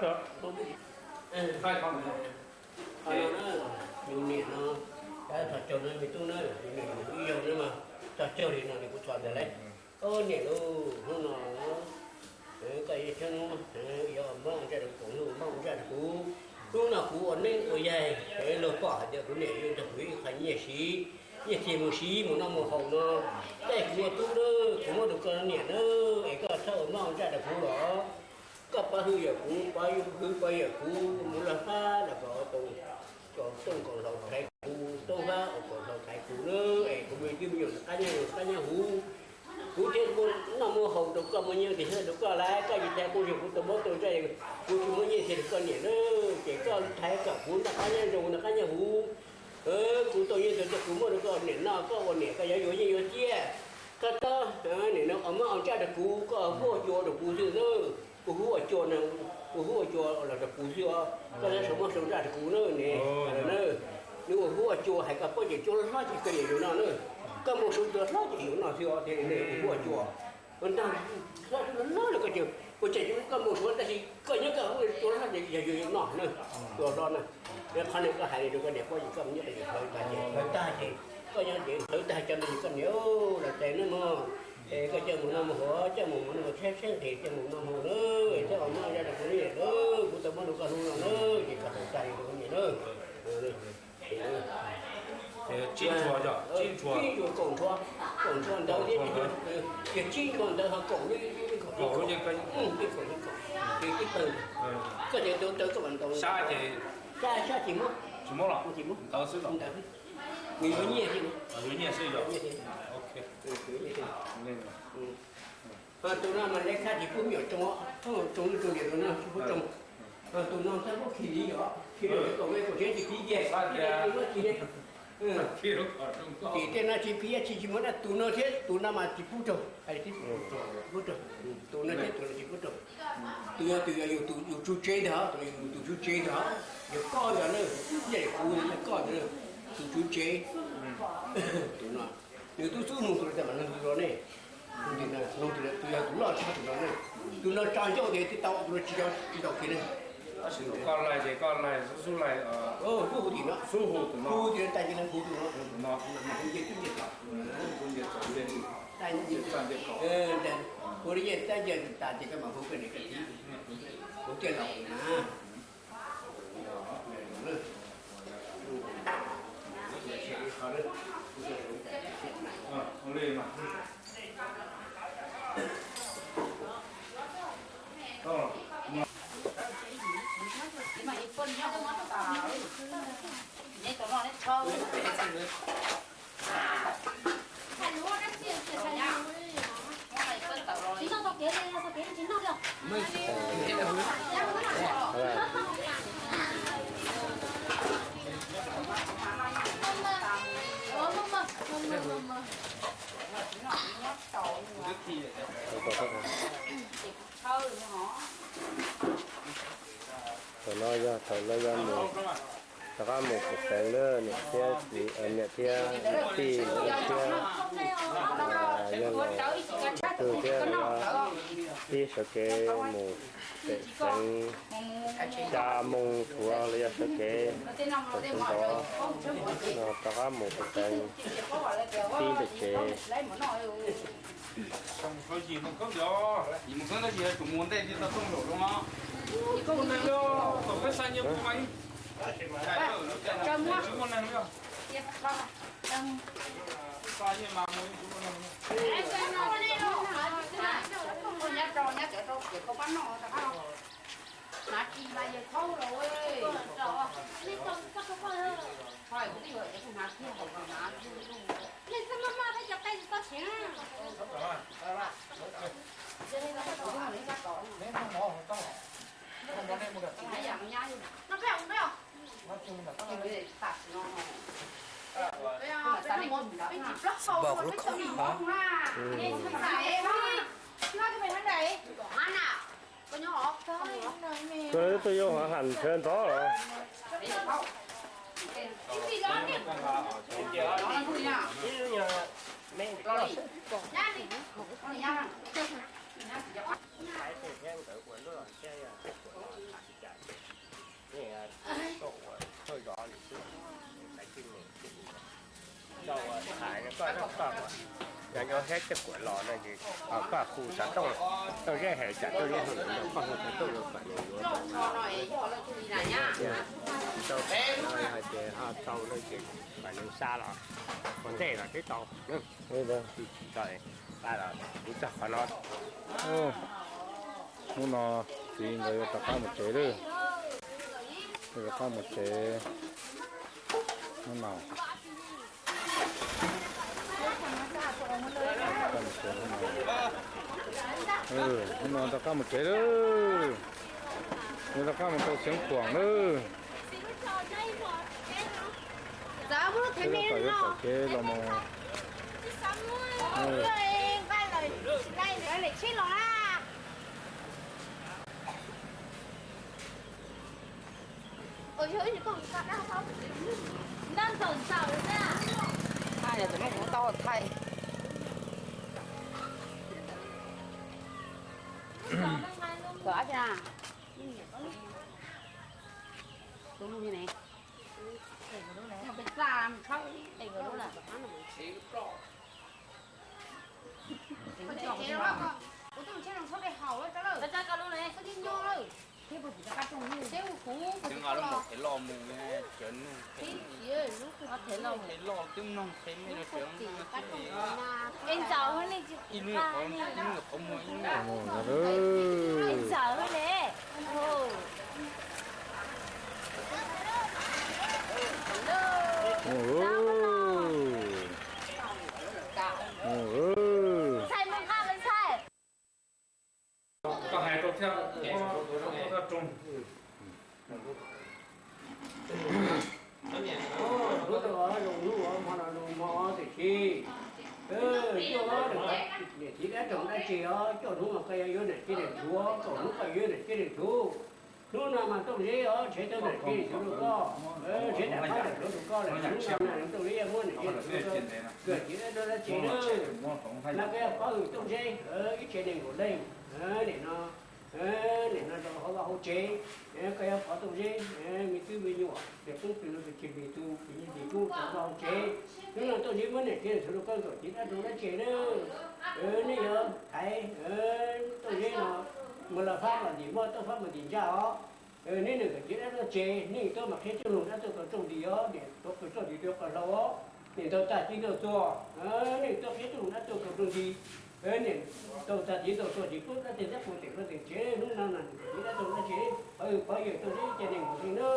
Yus niam no, thov txog caug no me tub na, yus niam ib zaug na mas txog caug li no nws kuv txhos ntawd lauj. Ob niam lauj, hnub no koj yuav tshaib hnub, yuav mob ua ntsaj rau kuv, mob ua ntsaj rau kuv. Hnub no kuv ua neeb ua yaig, luag pom hais tias kuv niam yuav nrog kuv ib qho nyiaj siv, nyiaj txiag mus siv mus noj mus haus no. Caij kuv ua tub na, kuv muab rau koj niam na, es koj txhob ua mob ua ntsaj rau kuv los. Koj pab hwj yam kuv, pab hwj pab yam kuv mus laj fab los kom tau, kom tooj kom hlau thaiv kuv, tooj fab kom hlau thaiv kuv na, es kuv me tub me nyuam nws qab nyob, nws qab nyob huv. Kuv thiaj muaj noj muaj haus rau koj, muaj nyiaj tis rau koj lawm, koj tsis thaiv kuv ces kuv tau mob tau ntsaj, kuv tsis muaj nyiaj txiag rau koj niam na, ces koj thaiv kom kuv noj qab nyob zoo noj qab nyob huv. Kuv tau nyiaj tis rau kuv muab rau koj niam noj, koj ua niam koj yuav yuav nyiaj yuav txiaj. Koj txhob nim no ua mob ua ntsaj rau kuv, koj ua huab ua cua rau kuv xwb na. Ua huab ua cua no, ua huab ua cua los rau kuv xwb os, koj txhob sau mob sau ntsaj rau kuv na ne. Nws ua huab ua cua hais koj paub ces cua hlob ces koj niam yuav noj na. Koj mus sau cua hlob ces yuav noj xwb os, thiaj li ua huab ua cua. Ua ntag, hlob hlob li koj ces ua cas koj mus suav tab sis koj nyob koj huab cua hlob ces yog yuav yuav noj na. Cua hlob na, qhov no koj hais li rau koj niam paub ces koj mus nyob qhov hlawv tag ces, hlawv tag ces, koj nyob ces hlawv tag cov no ces koj niam los tes na mog. Es koj coj mus noj mus haus, coj mus mus noj mus tsheb tsheb nqhis, coj mus noj mus na, thiab ua mob ua ntsaj rau kuv li na, kuv tau muab rau koj hnub no na, ces koj tau tag li rau kuv niam na. Tsib ntshuas, tsib ntshuas, kaum ntshuas, kaum ntshuas ntawd thiab, ces tsib ntshuas ntawd ho kaum lub, kaum lub, ces kaum lub, ces tib pawg, koj ces tau tawv koj mam ntaus. Sab ces, sab, sab tsis muab, tsis muab los, tsis muab, ntawd xwb los, ntawd xwb. Nws yuav nyiaj xwb, yuav nyiaj xwb, yuav nyiaj xwb. Tus no mas lawv khab tsis pub me nyuam tsoo, tsoo lwj tsoo liam no tsis pub tsoo. Tus no tab pub khi li yom, khi li kaum me kaum tsev tsis phiv kiag, muab tsis, tim tej no tsis phiv tsis, tsis muab na, tus no thiab tus no mas tsis pub tsoo, pub tsoo, tus no thiab tus no tsis pub tsoo. Tus yog tus yog yus tus yus tsuj tsev ntag, tus yog yus tus tsuj tsev ntag, yog koj ntag na, yog kuv yog koj ntag, tus tsuj tsev. Tus no nws twb xub nug tus no tas mam nug tus no ne. Nug tus no, tus yog tus loj tshaj tus no ne. Tus no tso ncauj tias tsis tau, tus no tsis tau, tsis tau kiag ne. Koj laig ces koj laig, xub laig, xub hu tim no, xub hu tus no, hu tim no, tas ces hu tus no, tus no, hu nce twb nce tod, hu nce tod, hu li nce tas ces koj mam hu koj niam koj txiv, kuv thiaj los na. Thaum no yog thaum lawv yuav mus, rov qab mus pem xeev lawm, niam thiab txiv, niam thiab tij thiab yawg laus tus thiab lawv pib sawv kev mus pem xeev, xya moo suav los yog sawv kev pem xeev tod, rov qab mus pem xeev tib ntawm tsev. Npog lub khoom no. Koj tuaj yuav hov ham ntshe ntxov los? Ib lub nyuag me ntawm koj. Koj, koj, cov nyob thiab coj kuam los no ces koj hu xov tooj, Tooj Zeb hais tsam Tooj Zeb hu los, koj hu xov tooj los kom nws yuav. Tau no hais tias ho tau no ces kom nws xa los ua ntej los twb tau. Tsis tau, los kuv txog qhov no. Hnub no txiv nkawd yuav rov qab mus tsev lawm. Yuav rov qab mus tsev hnub no. Hnub no rov qab mus tsev lawm. Yuav rov qab mus rau Xeev Khuam lawm. Yuav tom kev los mus. Qhov loj mus cov nug, qhov loj twb mloog qhov me no. Ib lub qhov muag ib lub. Koj hais rau thiab, koj rau. Hnub no zoo hnub hmo no zoo hmo tiam sis, cuaj niam txiv dab roog dab tsi os, cuaj hnub mas koj yuav yuav niam txiv niam txhuv, kaum hnub koj yuav niam txiv niam txhuv. Hnub no mas Tooj Zeb os, tshev tau niam txiv niam txhuv rau koj, tshev daim phab daim hlua rau koj lawm. Hnub no Tooj Zeb yuav muab niam txiv niam txhuv rau koj, niam txiv dab roog dab tsi na. No koj yuav pov hwm Tooj Zeb ib tsev neeg nkaum leej, nim no, nim no rau hauv vaj hauv tsev, koj yuav pov Tooj Zeb me tub me nyuam, peb poob pes lug pes tsawg pes tus, pes nyiaj pes kub rau hauv vaj hauv tsev. Hnub no Tooj Zeb muab niam txiv niam txhuv rau koj, niam txiv dab roog dab tsi na. Nej yuav thaiv Tooj Zeb no mus los fab mas ntim moj, tuaj fab mas ntim ntsaj os. Nej niam txiv dab roog dab tsi, nej tuaj mas qhib rooj dab tuaj kom rooj nti os, niam tuaj qhib rooj nti tuaj kom hlau os, niam ntaus tag txiv ntaus txuas, nej tuaj qhib rooj dab tuaj kom rooj nti, niam ntaus tag txiv ntaus txuas tsis pub dab tsi dab qus tem rau tem tsev. Hnub no niam txiv dab roog dab tsi, pov hwm pov yawm Tooj Zeb ib ce neeg nkaus li na.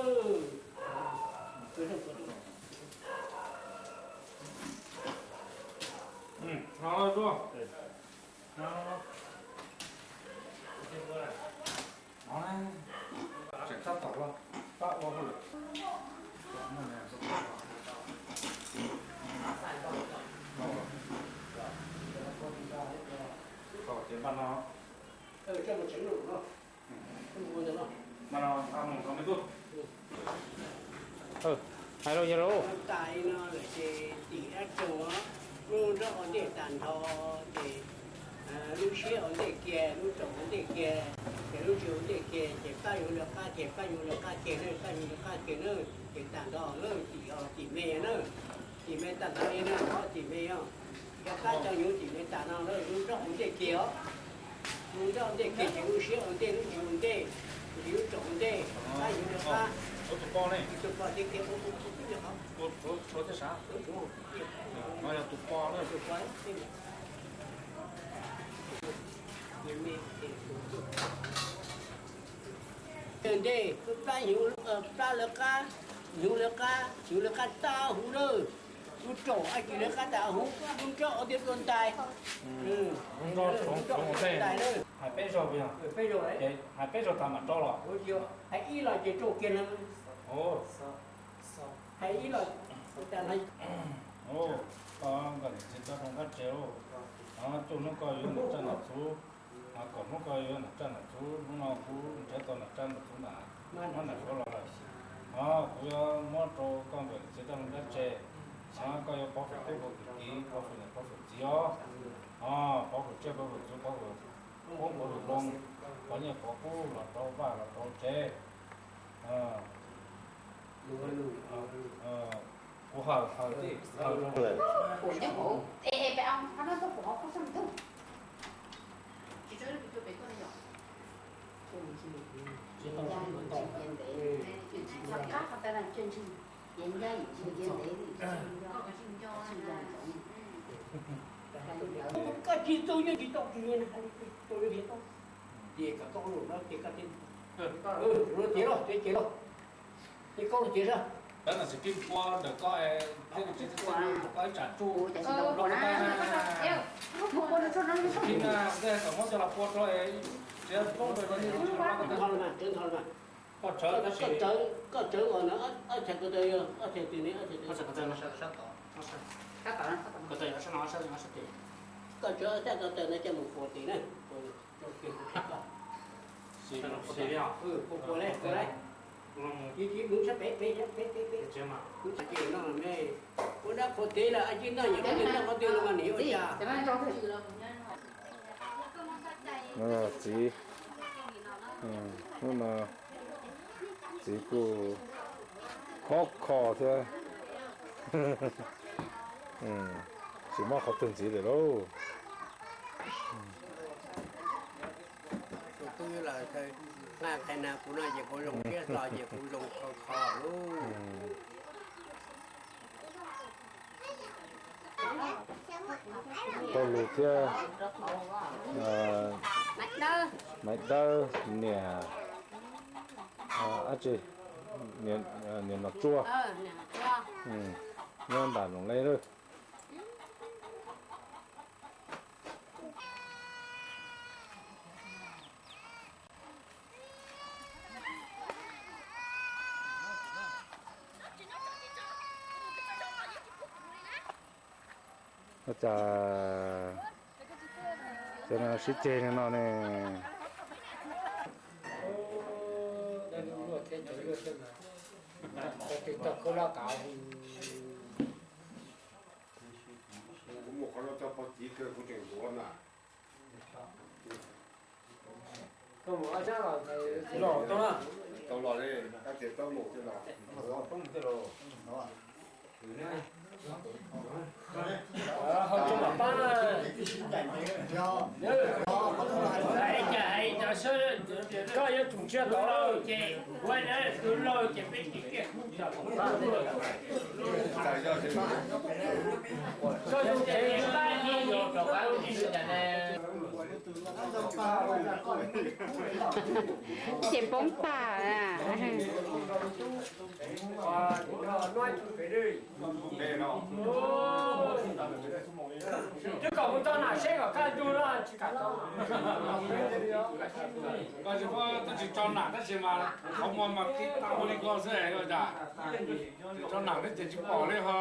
Tseem tab tom los pab ua hauj lwm. Ces npaj no, npaj no, a mus no me tub. Hais rau yawg lauj. Tais no lawm ces tim dab roog, lub nrob ua ntej tag nrho, ces lub siab ua ntej kiag, lub tsaus ua ntej kiag, ces lub tsis ua ntej kiag, ces pab yuav lawv qab kiag, pab yuav lawv qab kiag na, pab yuav lawv qab kiag na. Ces tag nrho na, tim, tim me na, tim me tag nrho li na, tim me os. Yog qab cov nyuv tim me tas no lawm, lub nrob ua ntej kiag os. Lub nrob ua ntej kiag ces lub siab ua ntej, lub tsis ua ntej, ces lub tsaus ua ntej, pab yuav lawv qab. Tus poj ne? Tus poj thiab kiag ua ua ua ua qhov. No yog tus poj na. Tus poj. Ntej, plab hnyuv, plab lawv qab, hnyuv lawv qab, hnyuv lawv qab tag huv lawm. Lub tsaus ab tsis lawv qab tag huv, lub nrob ua ntej dua ntais. Lub nrob ua ntej. Hais peb zaug, hais peb zaug tas mam rau los? Hais ib los ces rau kiag na. Hais ib los tas na. Koj nkawm niam txiv rab roog dab tsi lauj? Cuaj hnub koj yuav niam tsaj niam txhuv, kaum hnub koj yuav niam tsaj niam txhuv, hnub no kuv nrhiav tau niam tsaj niam txhuv ntawm, muab niam txhuv los lawm. Kuv yuav muab rau koj nkawm niam txiv rab roog dab tsi? Koj yuav pov fwm tub pov fwm kiv, pov fwm niam pov fwm txiv os. Pov fwm tsiaj pov fwm txhuv, pov fwm qoob pov fwm loo, pov nyiaj pov kub los rau vaj los rau tsev. Ua hawm, hawm, hawm. Ua nyob hauv. Es, es, peb au qhov no tuaj pum hauv qhov sab ntug. Tsis tso pem tuaj ne yom. Tsis tau, tsis tau. Qab qhov tas na, tsis ntsig. Yeej ncaj yim tsis ntsig ntev li. Koj tsis tau nyob tsis tau tsis nyob tau. Ces kom koj ua lus no ces koj ces, ces los ces ces los. Ces koj los ces sab. Tab no tsis kib pua ntawm koj, thiab tsis kib pua ntawm koj ib tsam tsuj. Kib na, kom muab coj los pua rau, tsis poob rau. Nthos los mas, nthos los mas. Koj tsawv, koj tsawv uas no, ob txhais ko taw, ob txhais twg ne, ob txhais twg? Ko taw sab no, sab no, sab tim. Koj tsawv ob txhais ko taw no coj mus puas tim na. Puas puas li, puas li. Mus sab pem, pem, pem, pem, pem. Mus sab pem no me. Ua dab qhuas tev lawm, a cib noj yim qhov twg noj qhov twg los mas nim ua cas. Txiv, hnub no txiv kuj khov kho thiab. Tsis mob qhov twg ntxiv lawm lauj. Tus tub yuav los nqa qhais nas kuv no ces kuv zoo siab hlo ces kuv zoo kho kho lauj. Tau lus thiab. Maiv Dawb niam, dab tsi, niam Nom Tsuag, nyob nram Loos Leeb lawm. Ua cas cov no sib ceg li no ne? Kuv mus qhov no coj pog txiv kawg kuv tseem ntuav na. Tau los li, tab sis tau mus tej los. Hau tso mam pab na. Hais cas hais cov sawb, koj yuav tsum tsiaj tod lawm ces ua tus laug ces peb cia kiag kub cov pab. Koj yog tsev pab ib yog rau pab ib tas ne. Ces poob tas. Twb kom mus tso nam seb kom kaj ntug no tsis kam tso. Koj tsis muab, twb tsis tso nam tab sis mas qhov muag mas tib tag ua li ko xwb os. Tsis tso nam thiab ces tsis pom li ho.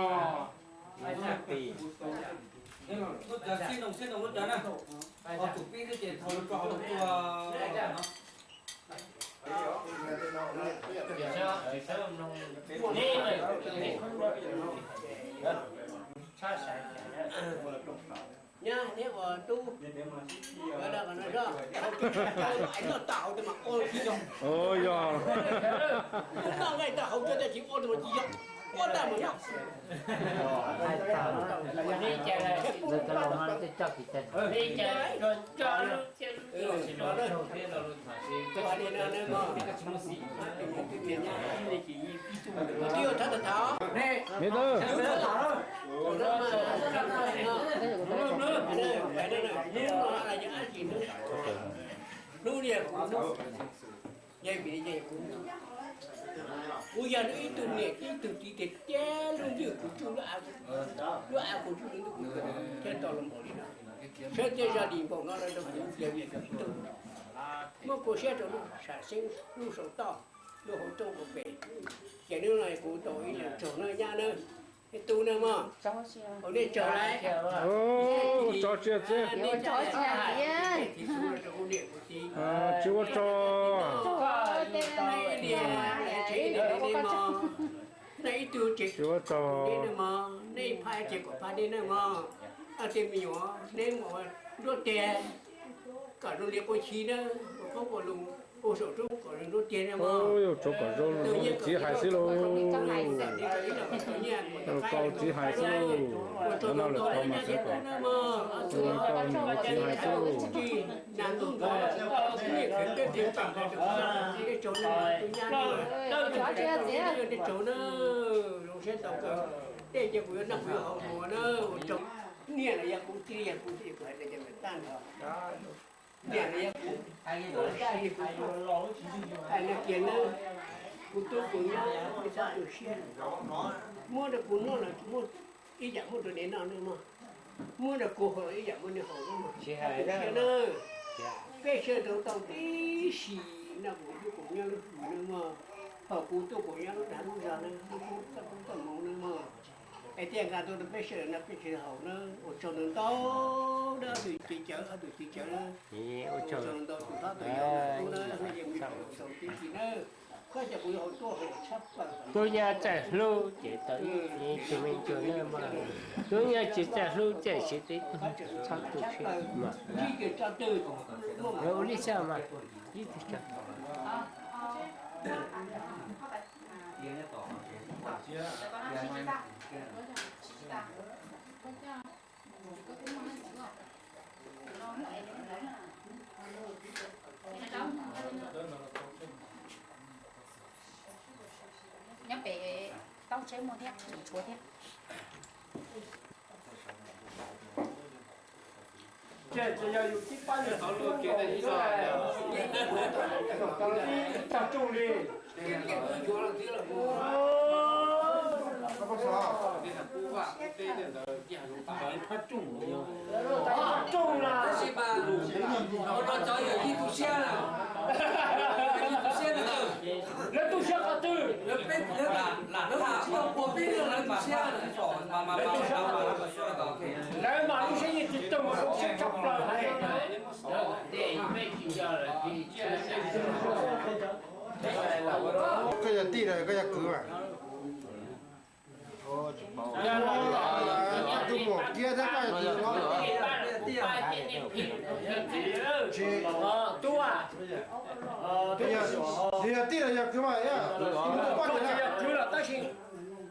Lub cawv xib noos xib noos lub cawv na, ho tsum pib xwb ces thaum lawv tso hauv lub tuag no. Nyab neb ua tub, noj tas hauv tej mas ua tsis yog. Yog, noj nqaij tag hauv tej tsis ua tsis yog, ua tag mas yog. Hnub niag kuv, kuv yog ib tug niam ib tug txiv tiag tiag, lub ntsej kuv tsuj lub av, lub av kuv tsuj lub ntsej kuv thiaj tau los npaum li no. Sawv tej zaj dis npaum no los rau kuv yog ib tug muab kua siab rau lub sam xeeb lub saum toj, lub hauv rooj hauv pes. Ces hnub no kuv tau ib leeg tsaug nawb nyab nawb, ib tug nawb mog. Ua nej tsaug lawm. Tso tsia txiv. Tsis ua tsaug. Nej ib tug tsis ua tsaug. Nej phaj tsis kom phaj nej nawb mog. Tej me nyuam neb mus nruab tiag, kom zoo li qua chim nawb, ua qoob ua loo. Ua saum roob kom zoo roob tiag, yus tshuav kom zoo li txiv hais xwb lauj. Kau txiv hais xwb lauj. Noj lawm tau mas tseem kom zoo li kau niam txiv hais xwb lauj. Niam los yog kuv tij, yog kuv tij, kuv hais tias tag nrho. Niam los yog kuv, hais no kiag nawb, kuv tub kuv nyab, nej txhob tu siab. Muab rau kuv noj los muaj ib yam muaj rau nej noj nawb mog. Muab rau kuv haus los ib yam muaj nej haus nawb mog. Txhob tu siab nawb. Peb sawv daws tau tib si noj kuv tub kuv nyab lub hws nawb mog. Haus kuv tub kuv nyab lub dag lub zog nawb, lub kub txoj kub txoj moo nawb mog. Es thiaj nqa tuaj rau peb sawv daws noj peb sawv daws haus nawb. Ua tsaug ntau ntau, dab tus txiv cawv, ob tus txiv cawv nawb. Ua tsaug ntau tus hlob tus yau, tub nyab txawj hlub ces tau ib tug me ntsuag nawb mog. Tub nyab tsis txawj hlub ces tsis tau ib tug, txhob tu siab mas. Ua li xwb mas, ib tug tso. Nyob pem taub tsheb muaj thiab, tshuav thiab. Ces yog yus tib pab yus tau tib tag tsooj li. Tsooj na. Cov yawm yij tu siab na. Lawv tu siab qhov twg? Lawv tsis tau puas peb, lawv tu siab. Lawv mas lub siab yeej tsis tau mus zoo siab tshaj plaws. Koj yog tij los koj yog kwv mas? Tus muam kiag thiab koj yog kwv los? Tsis, tub, yog tij los yog kwv mas, tus poj niam yog kwv los tab sis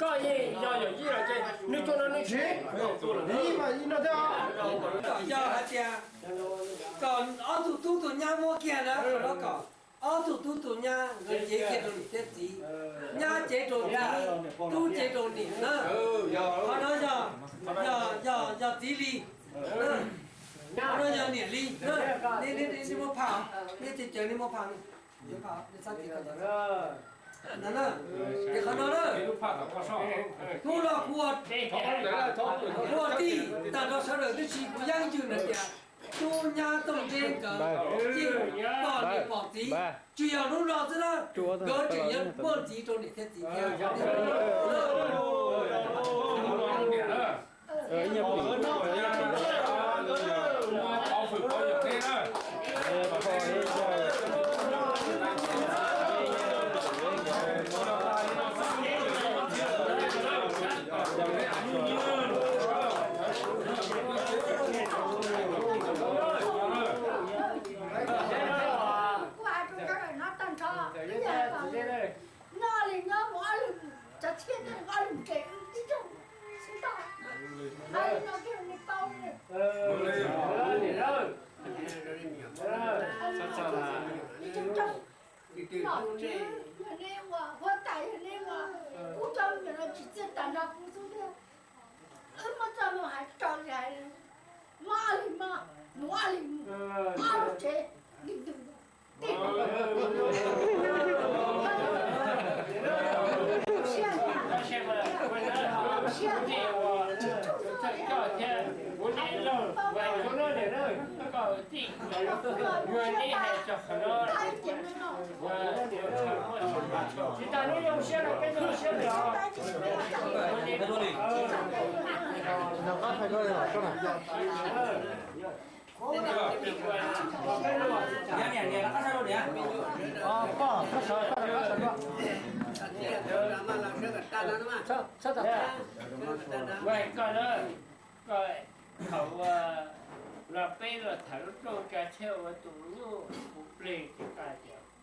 koj yeej yog yawm yij los ces nws tuaj no nws tsis, yawm yij mas yij no thiab. Yog hais tias kom ob tug tub tus nyab muab kiag na, kom ob tug tub tus nyab nkawd cev kiag rau niam thiab txiv, nyab cev rau txiv, tub cev rau niam na. Qhov no yog, yog, yog txiv li, qhov no yog niam li. Nej muab phaj, nej txiv cawv nej muab phaj, nej txhob txiv. Ces qhov no na, hnub no kuv ua, kuv ua tij tag nrho sawv daws tib si kuv yeej yws hais tias tub nyab Tooj Ntseb nkawd yeej pom niam pom txiv, tsuas yog hnub no xwb na, nkawd tseem yuav muaj ntxiv rau niam thiab txiv thiab. Kuv hais rau sawv daws no tag nrho, noj li nyob mus ob lwm, cov txhiaj thiaj ob lwm tsev tib tsoom xwb tau. Hais li no thiaj li tau li. Nom tswv yog neb ua, huab tais yog neb ua, kuv cov me nyuam no tsis txiaj tas nrog kuv xwb tiag. Wb muab txoj moo hais raus li hais, mob li mob, mus ob li mus, ob lub tsev, li ntws. Koj na, koj thaum los peb los tham lub rooj tsa tsheb ua tus nyuj kuv pleg ces koj hais tias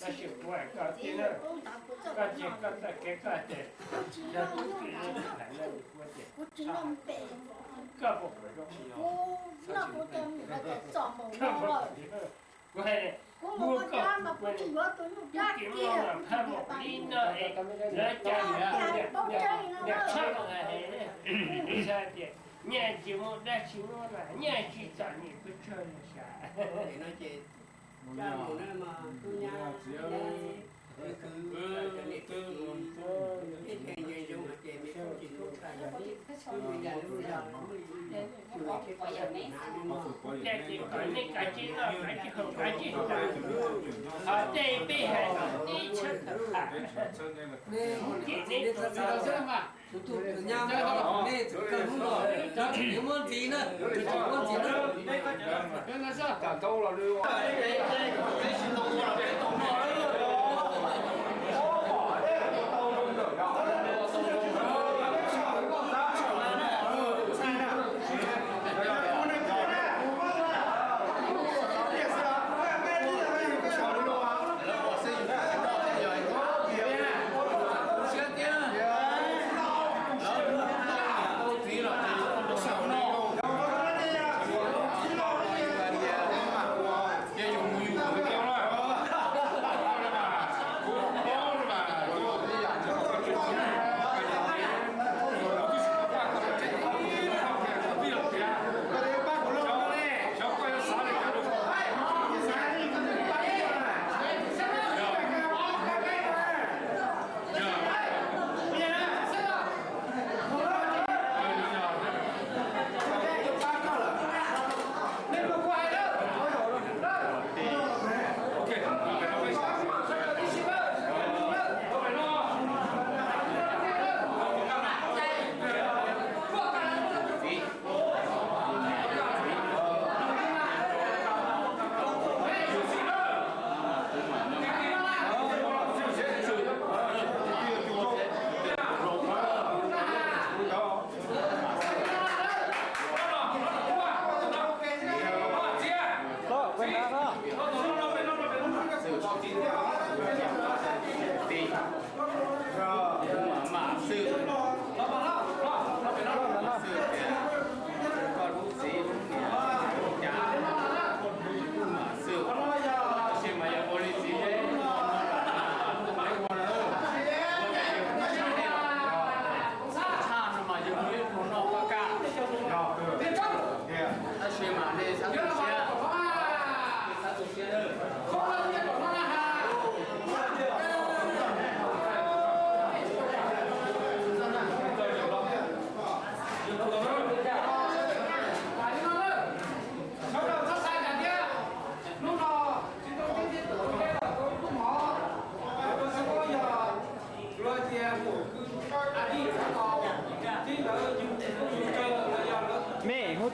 Tab sis kuv hais koj tiag na, koj tias koj txoj kev koj tias yog tub twm no tham no kuv tias koj puas pom zoo, koj puas pom, kuv hais kuv koj, tub twm no mas phaj mom li no es lawv cas niam tshaj los hais, tias nyaj tsis muaj dab tsi muab na, nyaj tsis txom nyem pes tsawg li sas. Ces kom nej kav tsij noj kav tsij haus kav tsij tau, ho tej peb hais no ib txhia tawm tham, ces nej txhua tus mas, nej txhua tus muab ntxiv na, tsis muab ntxiv na.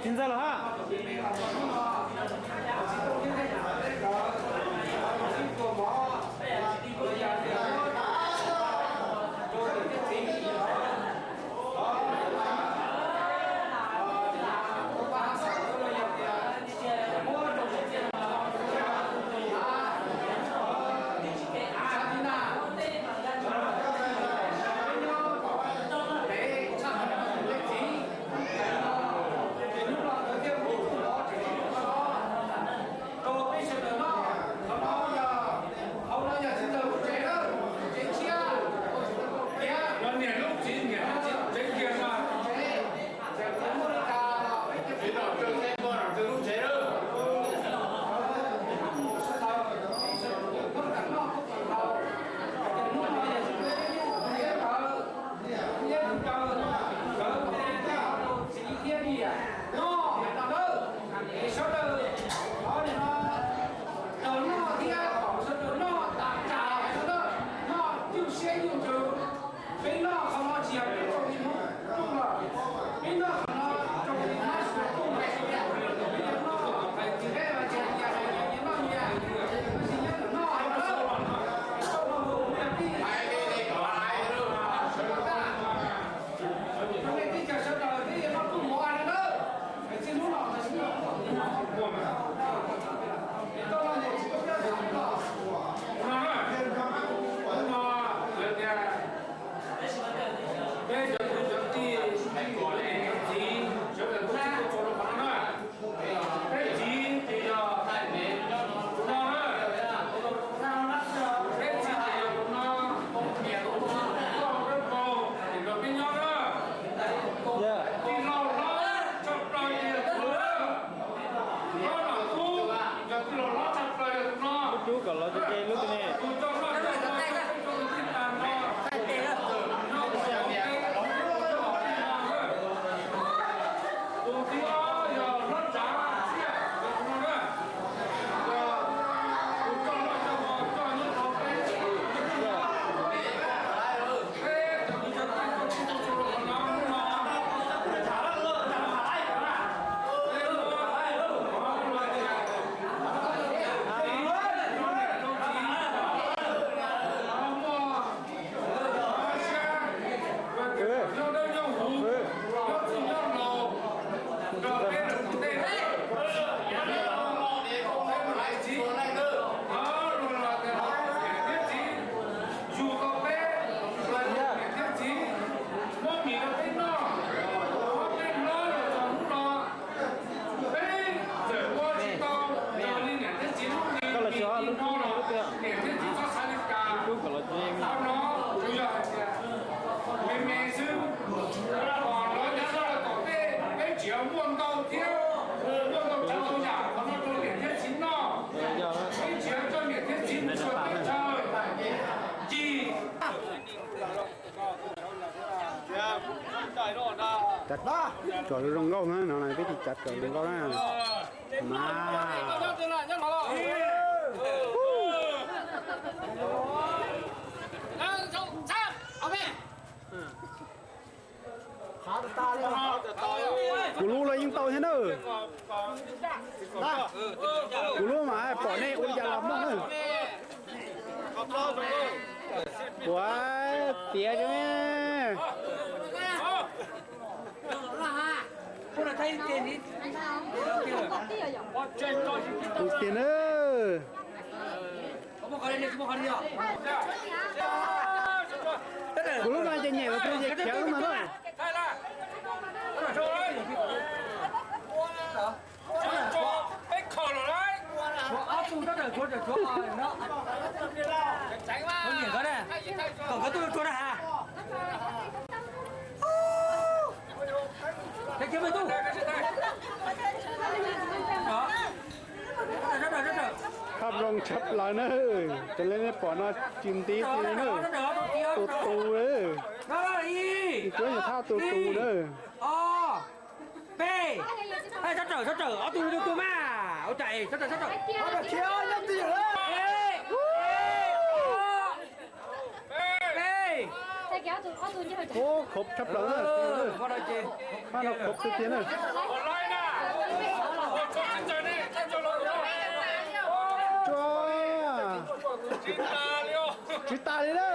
Tsis ntxaws los ha. Rau peb sawv daws noj, qhov no yog, hauv no yog txiv ntxawm lub tsev na, tsev tshiab. Niam, niam lub txiv, niam lub txiv tsev kiag mas. Tsev, tsev muaj li cas los peb tsev, tsev lub tsev na. Hnub no yog txiv ntxawm, hnub no yog txiv ntxawm, nkawd txiv thiab niam noj hais no nawb. Es sawv daws thov niam no noj thiab kom sawv daws noj tas tsam sawv daws noj nyuaj siab nyuaj ntsws. Peb noj qhov no tsis yog peb rau li Hmoob Hmoob los, peb noj qhov no rau li Hmoob Suav Hmoob los, peb yuav noj hais tsis peb los tsis nyias hais nyias noj nyias, tab sis nyob ntawm noj hais no, sawv daws noj mus ua tij. Rau nej teb chaws sawv daws peb yuav noj pluj mov a no nawb. Txij hnub no tau no tsis tau nyob no, no lawv tias peb cov kwv cov tij, cov niam cov txiv sawv daws tuaj txhij tuaj txhua rau qhov no na. Peb txiv ces yog tus no na, peb txiv ces yog tus no, niam tus no, koj peb paug ces nrog peb nyob na. Tij laug hlob tshaj plaws ces yog tus no na. Hlob Nom Tub, yog tij laug hlob tshaj plaws yog tus no. Lub cub kom los ua ke lub twg ne? Tus coj noj coj ua, coj ua tij tas no. Tus thib ob yog hlob Tsav Txiaj, yog tus no na. Tus coj noj coj ua, coj nyob rau peb, peb cov kwv cov tij tuaj txhij tuaj txhua rau qhov no, hnub no. Nyob dawb nyob huv, nyob txwj nyob laus, nrog peb tus ntej, peb tus ntej, peb tus ntej, los niam thiab txiv, yug tau peb, los niam thiab txiv, muab mis rau peb noj, muab peb hlob los txog hnub no. Peb txawm ua tsis tau raws li niam thiab txiv lub nqi, mis li no los niam thiab txiv txhob xav li cas. Qhov no tsuas yog hais tias me me xwb, los lawv cov sawv daws tom tej peb tsis yog muaj ntau thiab, muaj ntau tsav ntau yam qhov no rau niam thiab txiv noj, peb tsis yog coj niam thiab txiv mus xyuas teb chaws ci. Tsom zoo nkauj na, no peb tsis tsom zoo nkauj na. Mas kuv lub los yeej tau thiab na. Kuv lub mas pom nej ua li cas los muaj na. Ua tiav zoo. Tus tiag na. Kuv lub no ces nyem los ces khiav lub no na. Thaj zoo tshaj plaws na, raws li nej pom no tsis ntiv li na, tus tus na, cuab nyuag thaj tus tus na. Peb, sab rawm, sab rawm, ob tug tus tus mas, ua cas sab rawm, sab rawm. Peb. Ua khov tshaj plaws na, phab no khov tiag tiag na. Tsis tas li na.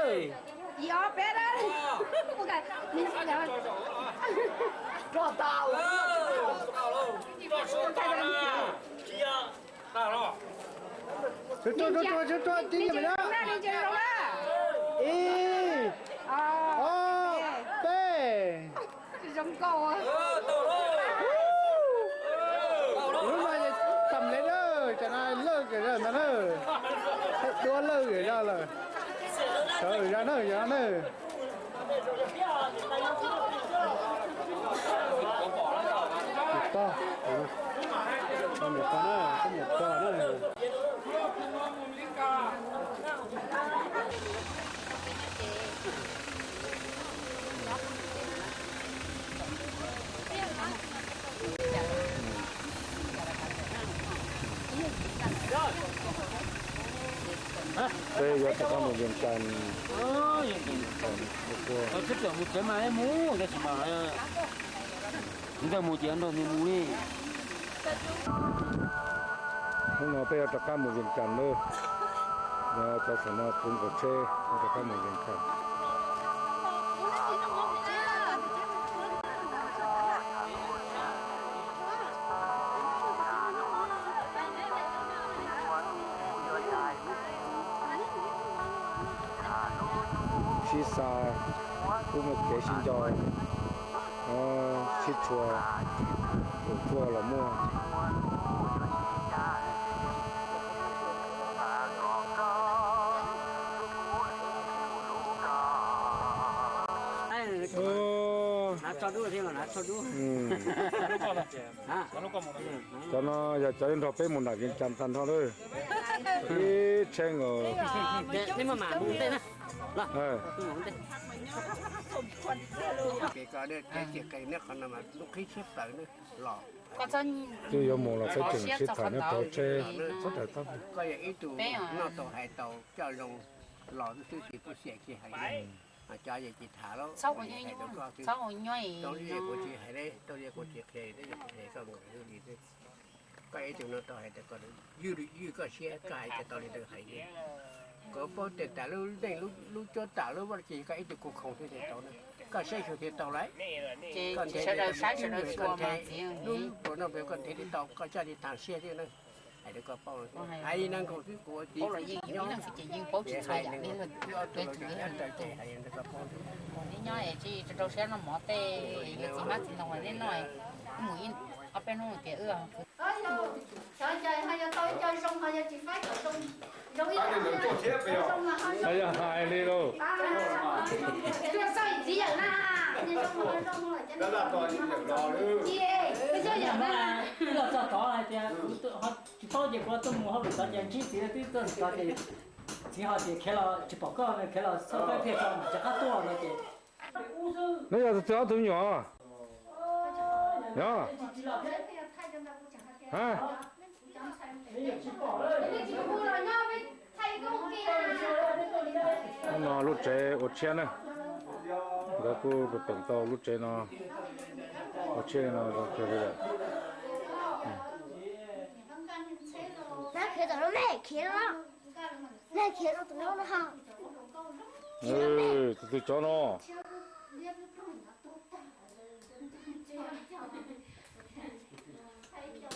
Ib, ob, peb. Lub no xam le na, cov no lawj kawg ntag na. Duab lawj kawg zog lawm. Sawv zog na, yog na. Tog, niam pog na, niam pog na. Peb yuav rov qab mus Vias Cas. Tsis txawm mus tsev mas mus, tab sis mas ntawd mus ces nrog nws mus li. Hnub no peb yuav rov qab mus Vias Cas lawm. Cov saum no puv nkaus tsheb, rov qab mus Vias Cas. Sib xa, kuj muaj kev sib nco, sib tshua, tus tshua los muaj. Cov no yog cov nrog peb mus nram Vias Cas tag nrho lawm. Ib tsheb nkaus. Twb yuav mus los peb tseem sib tham nyob rau tsheb. Koj yog ib tug noj tau hais tau coj zoo los xwb tsis txhob xyem tsis hais. Cov yog tsis tham lawm, hais rau koj xwb. Rau li kuv tsis hais li, rau li kuv tsis qhia li, kuv qhia koj mus li xwb. Koj ib tug no tau hais tias koj ywj, ywj koj siab, koj hais tias tau li ntawd hais li. Koj paub tias tas lub neej lub cuab tam lub vaj ces koj ib tug kuj khoom thiaj tau na. Koj saib xyuas thiaj tau lawm. Koj nthe, koj nthe, lub pluas no koj nthe li tau, koj coj li tag siab thiab na. Hais rau koj paub, hais nees nkaum xwb kuv ua txiv nyob, hais nees nkaum xwb kuv ua txiv nyob, hais rau koj paub. Nyob es tsis rau siab noj mov tej, yog txiv hmab txiv ntoo neb noj, mus ib ob peb hnub tias wb. Xyov cas ho yog tau ib co zoo ho yog tsis faib kom zoo, zoo ib co zoo mas ho zoo. Yog hais li lauj. Txiv yawm na, zoo ho zoo, txiv, txiv yawm na. Los txog tod hais tias tsis paub ces kuv tuaj mus hauj lwm tod ces ntsib txiv twb tuaj tod ces txiv ho tias khiav los tsis pom koj, khiav los txhob peb thiaj tso mam rov qab tuaj no ces. Neb yog tus twg ob tug me nyuam? Yog. Hnub no lub tsev ua tshiab na, nkawd kuj peem tau lub tsev no ua tshiab li no zoo kawg li lawm. Khiav tom no, khiav tom no. Tus twg cov no?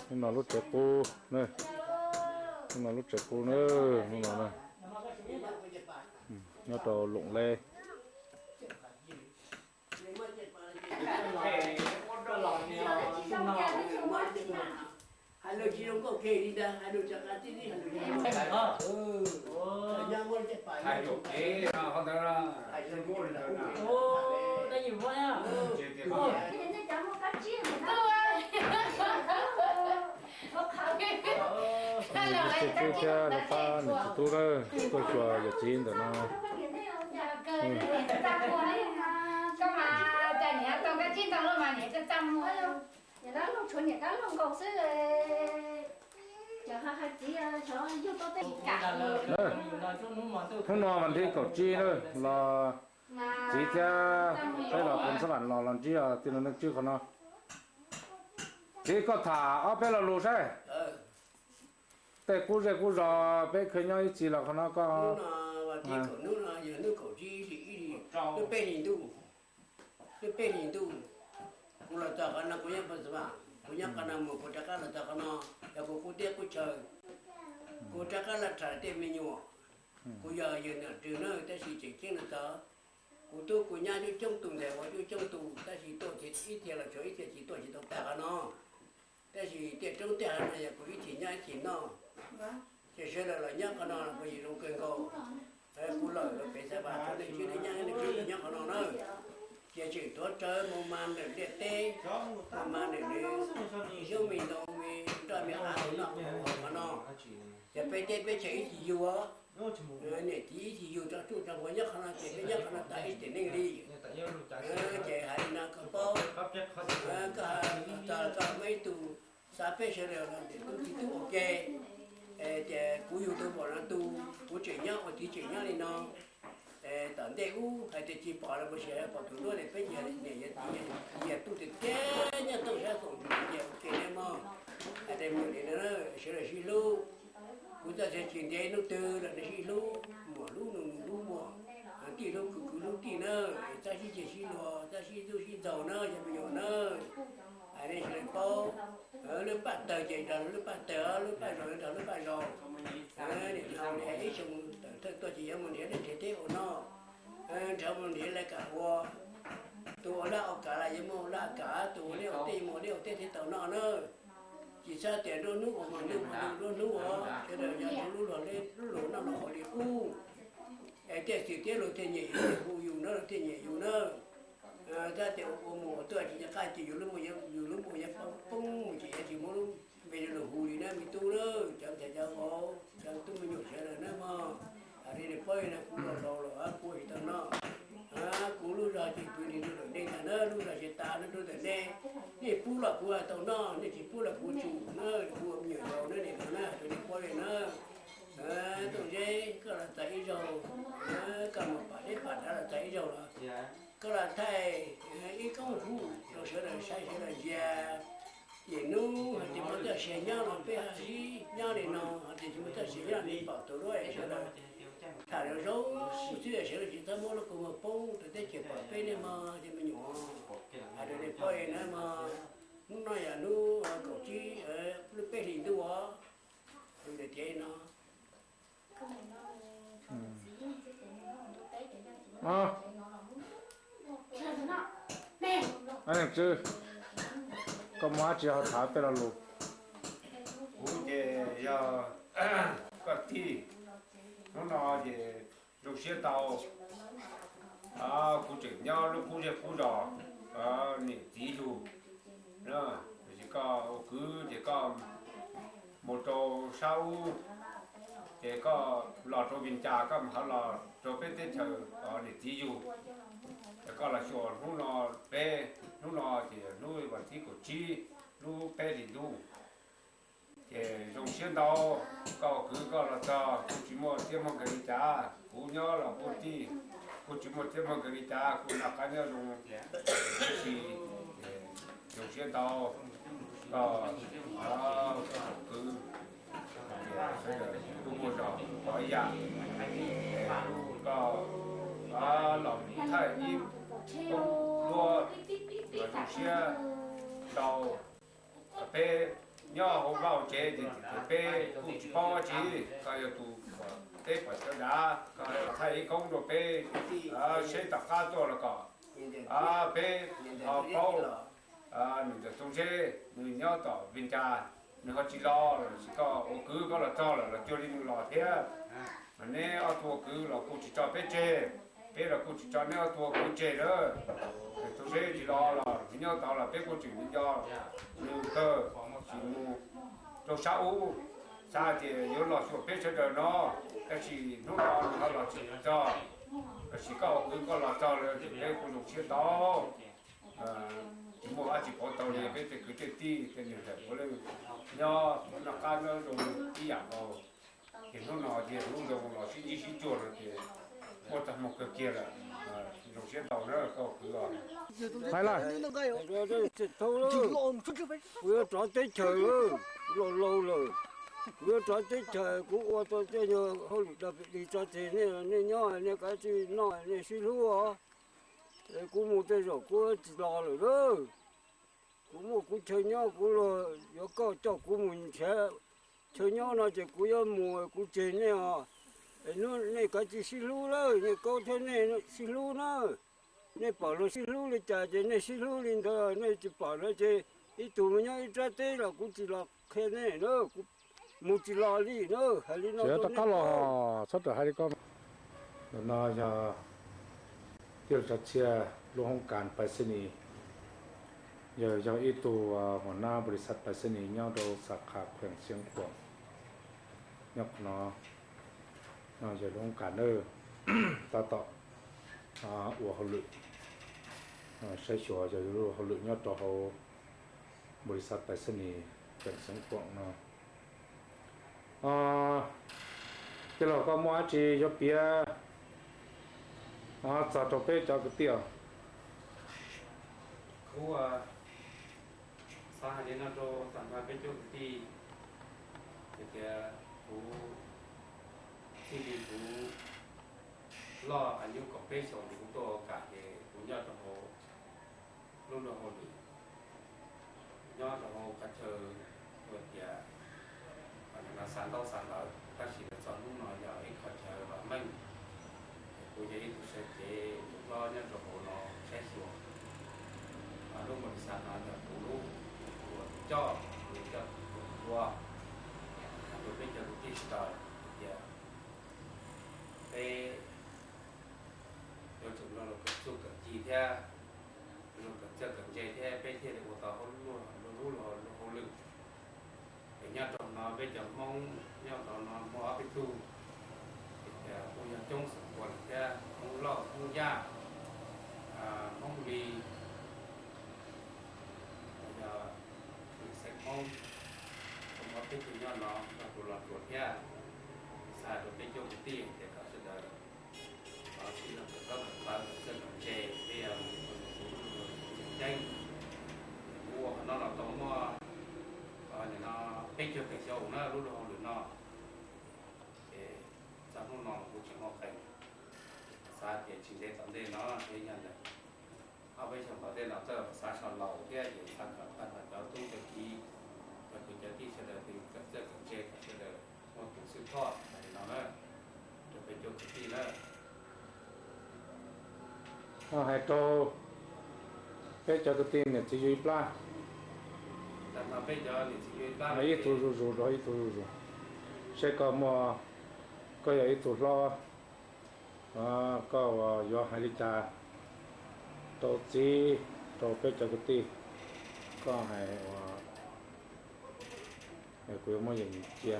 Hnub no lub tsev qub, hnub no lub tsev qub na, hnub no na. Nyob rau Loom Leb. Tus txiv tub thiab rau qab niam txiv tub na, tuaj xyuas yawm txiv ntawm no. Hnub no mas nthi kaum tsib na, los txiv thiab peb los koom xab vam los los ntsib tij laug Neej Tswb qhov no. Txiv, koj tham ob peb lo lus saib. Tej qub zej qub zos peb kheev nyob ib txhis los qhov no koj. Hnub no, hnub kaum tsib hli ib hlis, hnub peb hlis ntuj, hnub peb hlis ntuj, kuv los txog qhov no kuv nyob Phoos Xas Vas, kuv nyob qhov no mus kuv rov qab los txog qhov no, yog kuv qub teb qub chaw, kuv rov qab los tham tej me nyuam. Kuv yog yawg Nom Rwg na, tab sis tseem ceeb no txog kuv tub kuv nyab coob coob tus ntawd ua coob coob tus, tab sis tuaj ib txhia los tsuav ib txhia tsis tuaj tsis tau tag qhov no. Tab sis tiaj roob tej hav no yog kuv ib txhis nyob ib txhis noj, ces sawv daws los nyob qhov no los kuv yim zoo kawg nkaus. Kuv lawm los pem Xas Vas txog nej tsis nej nyob nej tsis nyob qhov no na, ces tseem tuav rawv mus mas ntawm ntiaj teb, mus mas ntawm nws xyoob me ntoo me nroj me av noj qhov no, ces peb teb peb chaw ib txhis yug os. Niam txiv ib txhis yug tso tsuj tso nquas nyob qhov no ces peb nyob qhov no tas ib tiam neej li. Ces hais li no koj paub, koj txog koj muaj ib tug xav peb sawv daws los tias tub txiv tub ua ke, ces kuv yug tau npaum no tus, kuv tseem nyob ua txiv tseem nyob li no. Tom ntej ub hais tias tsis pom los mus sim pom tus duab tias peb yog niam yog txiv yog tub tiag tiag nyob tooj sab koom ces ua ke ne mog. Hais tias me nyuam li no sawv daws sib hlub, kuv txoj sia tsis ntev hnub twg los nej sib hlub, muam hlub nus nus hlub muam, tij hlub kwv kwv hlub tij na, txhob sib ceg sib luag txhob sib ntxub sib ntxaug na yog me nyuam na. Hais nej sawv daws paub, lub paj tawg ces nrog lub paj tawg, lub paj zaus nrog lub paj zaus. Nim no ib xyoo tawm thawj tuaj ces yuav mus nrhiav nej nrhiav teb ua noj, nrhiav mus nrhiav lawv kam ua. Tus ua laj ua kam los yuav muaj laj kam, tus ua liaj ua teb yuav muaj liaj ua teb thiaj tau noj na. Tsis txhob tias nruab hnub ua mas ntuj mas ntuj nruab hnub os, sawv daws yog lub luag lub luag noj los haus li qub, es tej xwm tiab luag thiaj nyiam yus, hu yus na luag thiaj nyiam yus na. Txhob tias ua mus ua tuaj tsis nco qab ces yus lub, yus lub npua yuav poob mus ces yuav tsis muaj lub npe rau luag hu li na me tub na. Cov ntxhais cov vauv cov tub me nyuam sawv daws na mog, hais li nws paub na kuv los laus lawm kuv tsis tau noj. Kuv lub zog ces pw nws rau ntawm nej ntag na, lub zog tsis tas nws rau ntawm nej. Nej pub los kuv tau noj, nej tsis pub los kuv tsum na, kuv ua me nyuam yaus na nim no na hais rau nej paub li na. Tooj Zeb koj los txog ib zaug, koj mus pam deb pam dav los txog ib zaug los, koj los thaij ib koob huv rau sawv daws saib sawv daws ntsia. Ces hnub hais tias muaj txoj sia nyob los peb ho sib nyob li no, hais tias tsis muaj txoj sia nyob li pom tus duab sawv daws tham zoo zoo xwb, sawv daws tsis txhob muab lub kua muag poob rau teb chaws pom peb nej mog cov me nyuam. Hais rau nej paub na mog, hnub no yog hnub kaum tsib lub peb hlis ntuj os, tias no. Tswb, koj muaj dab tsi ho tham peb lo lus? Kuv ces yog koj tij, hnub no ces zoo siab ntau. Kuv tseem nyob lub qub zej qub zos, niam txiv yug, tiam sis koj ua kwv ces koj mus rau sab ub, ces koj los rau Vias Cas koj mam ho los rau peb teb chaws niam txiv yug. Ces koj los xyuas hnub no, peb hnub no ces hnub vas thib kaum tsib lub peb hlis ntuj. Ces zoo siab ntau, koj ua kwv koj los txog kuj tsis muaj txiaj muaj nkeeg li cas, kuv nyob los kuj tij, kuj tsis muaj txiaj muaj nkeeg li cas, kuj noj qab nyob zoo, tab sis zoo siab ntau, koj ua kwv, sawv daws kuj muaj zog qhov ib yam, koj los thaij ib koob duab los zoo siab ntau. Peb nyob hauv vaj hauv tsev ces peb kuj tsis paub dab tsi, koj yog tus pom teb pom chaw dav, koj thaij ib koob rau peb seb tom qab tuaj los kom peb ho paub. Nws ntawm Tooj Zeb nws nyob tom Vias Cas, nws ho tsis los lawm, tab sis koj ua kwv koj los txog lawm los cuag li nws los thiab. Mas neb ob tug ua kwv los kuj tsis tso peb tseg, peb los kuj tsis tso neb ob tug ua kwv tseg lawm. Tooj Zeb tsis los los nws nyob tod los peb kuj tseem nco nws kawg, tsis mus rau sab ub, xav tias yuav los xyuas peb sawv daws no, tab sis hnub no nws ho los tsis txog. Tab sis koj ua kwv koj los txog lawm ces peb kuj zoo siab ntau. Tsis muaj dab tsi pauv tau li peb tej kwv tej tij tej niam ntxawm puav leej nyob noj qab nyob zoo ib yam nkaus. Ces hnub no ces hnub zoo los sib ntsib sib cuag no ces muaj txoj hmoo kawg kiag lawm. Zoo siab ntau na koj ua kwv os. Hais lawm, kuv yuav rov teb chaws lawm, laus laus lawm. Kuv yuav rov teb chaws, kuv ua tau tej nyuag hauj lwm dog pim dig tso tseg nej, nej nyob nej kav tsij noj nej sib hlub os. Es kuv mus tej zaum kuv tsis los lawm na. Kuv muaj kuv chaw nyob, kuv luag yuav koj coj kuv mus nrhiav chaw nyob no ces kuv yuav mus, kuv tseg nej os. Es hnub nej kav tsij sib hlub lawm, nej kaub thiab nej sib hlub na. Nej pom luag sib hlub li cas ces nej sib hlub li ntawd, nej tsis pom no ces ib tug mus nyob ib sab teb los kuv tsis los qhia nej na, kuv mus tsis los li na, hais li no rau nej. Txhob rawm hais li ko. Ntawm no yog tij laug Tsav Txhiaj lub hoob kas Pais Xib Nis, yog, yog ib tug hua nab npau li xaj Pais Xib Nis nyob rau Xas Khas, khueem Xiav Khuam. Nyob qhov no, no yog lub hoob kas na, tab tom ua hauj lwm saib xyuas yog lub hauj lwm nyob rau hauv npau li xaj Pais Xib Nis, khueem Xiav Khuam no. Tij laug, koj muaj dab tsi yuav piav txog rau peb cov kwv tij? Kuv xav hais li no rau tag nrho peb cov kwv tij, hais tias kuv txij li kuv loj, aws, nyuj kaum peb xyoos kuv tuaj ua kam ces kuv nyob rau hauv lub luag hauj lwm, nyob rau hauv qhov chaw uas tias xav ntaub xav ntawv, tab sis txog hnub no yog ib qho chaw vam meej. Kuv yog ib tug sawv cev tus hlob nyob rau hauv no saib xyuas lub npau li xaj no yog kuv lub, kuv ua tus coj, kuv coj tus ua, rau peb cov kwv tij sawv daws hais tias peb yuav tsum nrog luag kawm txuj kawm ci thiab, luag kawm txawj kawm ntse thiab peb thiaj li ua tau hauj lwm, luag lub luag hauj lwm. Es nyob rau no peb cov Hmoob nyob rau no muaj ob peb tug, kuj yog coob xeem Phuam lawm thiab, Hmoob Lauj, Hmoob Yaj, Hmoob Lis, yog xeem Hmoob, muaj ob peb tug nyob no nrog kuv los tsuas thiab. Xav rau peb cov kwv tij tias kom sawv daws sib nrog kawm txawj kawm ntse, peb yog tseem ceeb. Kuv ua qhov no los tau muaj, nim no peb caug peb xyoo na lub luag hauj lwm no, ces txog hnub no kuv tseem muaj qee, xav tias tsis ntev tom ntej no thiab yog ntawm ob peb xyoos tom ntej no txawj xav sau laus thiab ces xav kom tag nrho cov tub cov kiv, cov kwv cov tij sawv daws kawm txawj kawm ntse kom sawv daws muaj tus xwb thoj hais li no na, rau peb cov kwv tij na. Hais rau peb cov kwv tij niam txiv yug ib plab, ib tug zuj zus rau ib tug zuj zus, seb koj muaj, koj yog ib tug hlob, koj yuav hais li cas rau txiv, rau peb cov kwv tij, koj hais ua, kuv yuav muab cia.